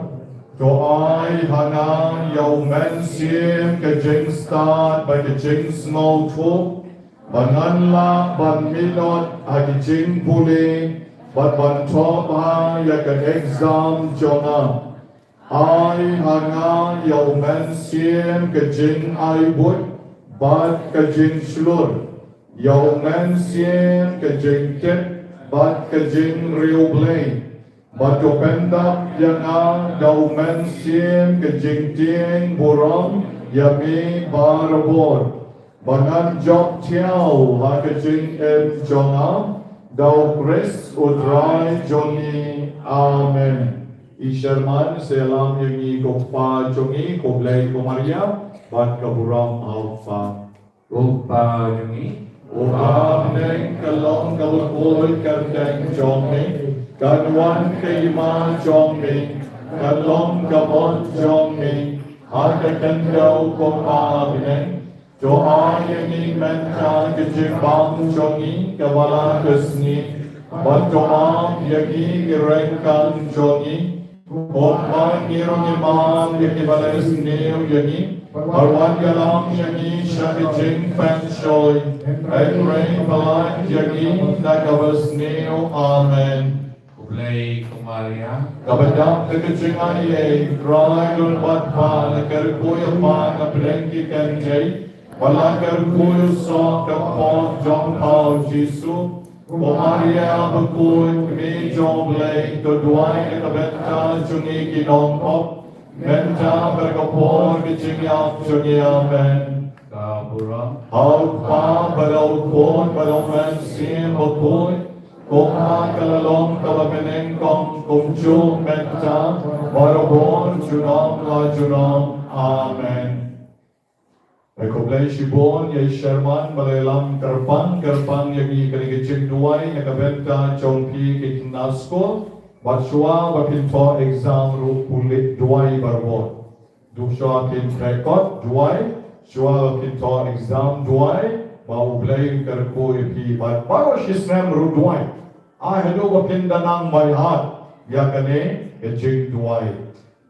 to ai ha nga ïa u Mynsiem ka jingstad bad ka jingsngewthuh, ba ngan lah ban minot ha ka jingpule bad ban thoh bha ïa ka exam jong nga. Ai ha nga ïa u Mynsiem ka jingaibud bad ka jingshlur, ïa u Mynsiem ka jingtip bad ka jingriewblei. Bad to pyndap ïa nga da u Mynsiem ka jingtieng burom ïa me barabor, ba ngan jop thiaw ha ka jingim jong nga, da u Khrist u Trai jong ngi. Amen. I chairman sa ïalam ïa ngi ko Kpa jong ngi, ko Blei, ko Maria, bad ka burom ha u Kpa. Ko Kpa jong ngi. U Kpa bneng, kan long kaba khuid ka kyrteng jong me, kan wan ka hima jong me, kan long ka mon jong me ha ka khyndew kum ha bneng. To ai ïa ngi mynta ka jingbam jong ngi kaba la ka sngi, bad to map ïa ngi ki ryngkat jong ngi, kumba ngi ruh ngi map ïa kiba la isniew ïa ngi. Bad wat ïalam ïa ngi sha ka jingpynshoi, hynrei pynlait ïa ngi na kaba sniew. Amen. Ko Blei, ko Maria. Kaba dap da ka jingaiei, Trai u don bad pha, la kyrkhu ïa pha na pdeng ki kynthei, bad la kyrkhu ïa u soh ka kpoh jong pha u Jisu. Ko Maria bakhuid, Kmie jong u Blei, to duwai na ka bynta jong ngi ki nongpop, mynta bad ha ka por ka jingïap jong ngi. Amen. Ka burom ha u Kpa bad ha u Khun bad ha u Mynsiem Bakhuid, kumba ka la long kaba mynnyngkong, kumjuh mynta, barabor junom la junom. Amen. Ai khublei shibun ïa i chairman ba la ïalam kyrpang kyrpang ïa ngi kane ka jingduwai na ka bynta jong phi ki khynnah skul, bad shuwa ba phin thoh exam ruh pule duwai barabor. Duk shuwa phin trei kot duwai, shuwa ba phin thoh exam duwai, ba U Blei un kyrkhu ïa phi, bad baroh shi snem ruh duwai. Ai haduh ba phin da nang bai hat ïa kane ka jingduwai.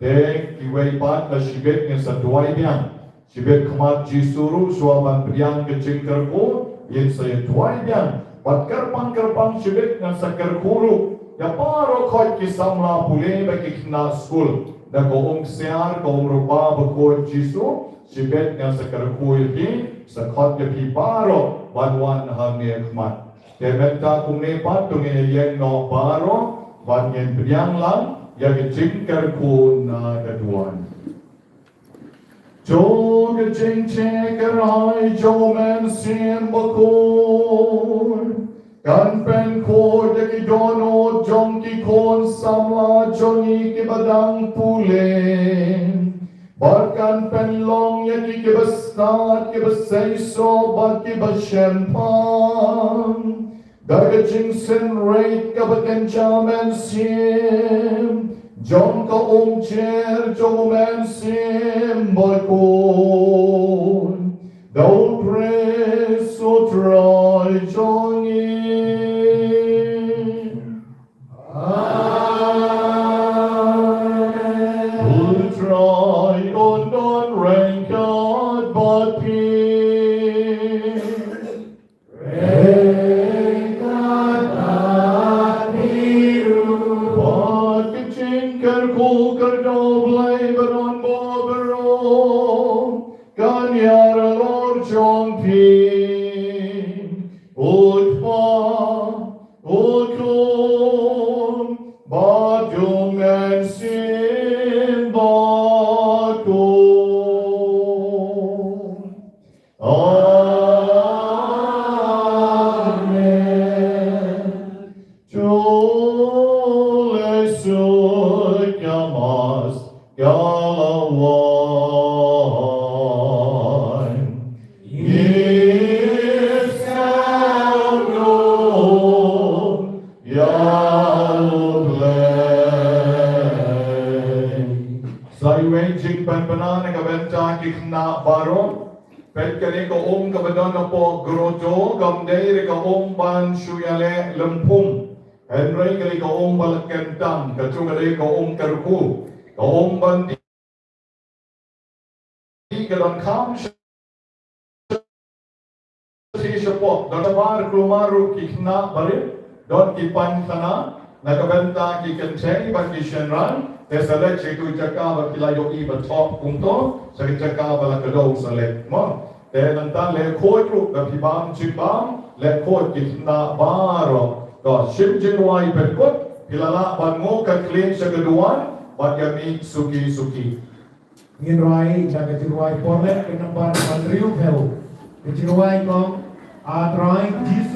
Te kiwei pat, la shibit ngin sa duwai biang. Shibit khmat Jisu ruh shuwa ban pdiang ka jingkyrkhu, ngin sa ïa duwai biang. Bad kyrpang kyrpang shibit ngan sa kyrkhu ruh ïa baroh khoit ki samla pule bad ki khynnah skul, da ka umksiar ka umrupa bakhuid Jisu. Shibit ngan sa kyrkhu ïa phi, sa khot ïa phi baroh ban wan hangne khmat. Te mynta kumne pat to ngin ïeng noh baroh, bad ngin pdiang lang ïa ka jingkyrkhu na ka duwan. To ka jingteh kyrhai jong U Mynsiem Bakhuid kan pynkhuid ïa ki dohnud jong ki khun samla jong ngi kiba dang pule, bad kan pynlong ïa ki kiba stad, kiba seisoh bad kiba shemphang, da ka jingsynreit kaba kynja mynsiem jong ka umjer jong U Mynsiem Bakhuid, da U Khrist U Trai jong ngi. Amen. U Trai un don ryngkat Ole sut ka mas ka la wan. Ngin sa no ya lo blei. Sa iwei jingpynbna na ka bynta ki khynnah baroh. Peit kane ka um kaba don hapoh grotto, kam dei re ka um ban shu ïaleh lymphum. Hynrei kane ka um ba la kyntang, kato ka dei ka um kyrkhu. Ka um ban dih ka don kham sha shi shapoh, don shabar kulmar ruh ki khynnah barit, don ki painkhana, na ka bynta ki kynthei bad ki shynrang, te sa leit sha kitu ki jaka ba ki la ïohi ba thoh kumto, sha ki jaka ba la kdew sa leit, mo. Te nangta leh khuid ruh da phi bam jingbam, leh khuid ki khynnah baroh. To shim jingrwai pynkut, phi la lah ban nguh ka khlieh sha ka duwan, bad ïa mih suki suki. Ngin rwai da ka jingrwai Porlet ka nambar hynriewphew. Ka jingrwai kong, A Trai Jisu.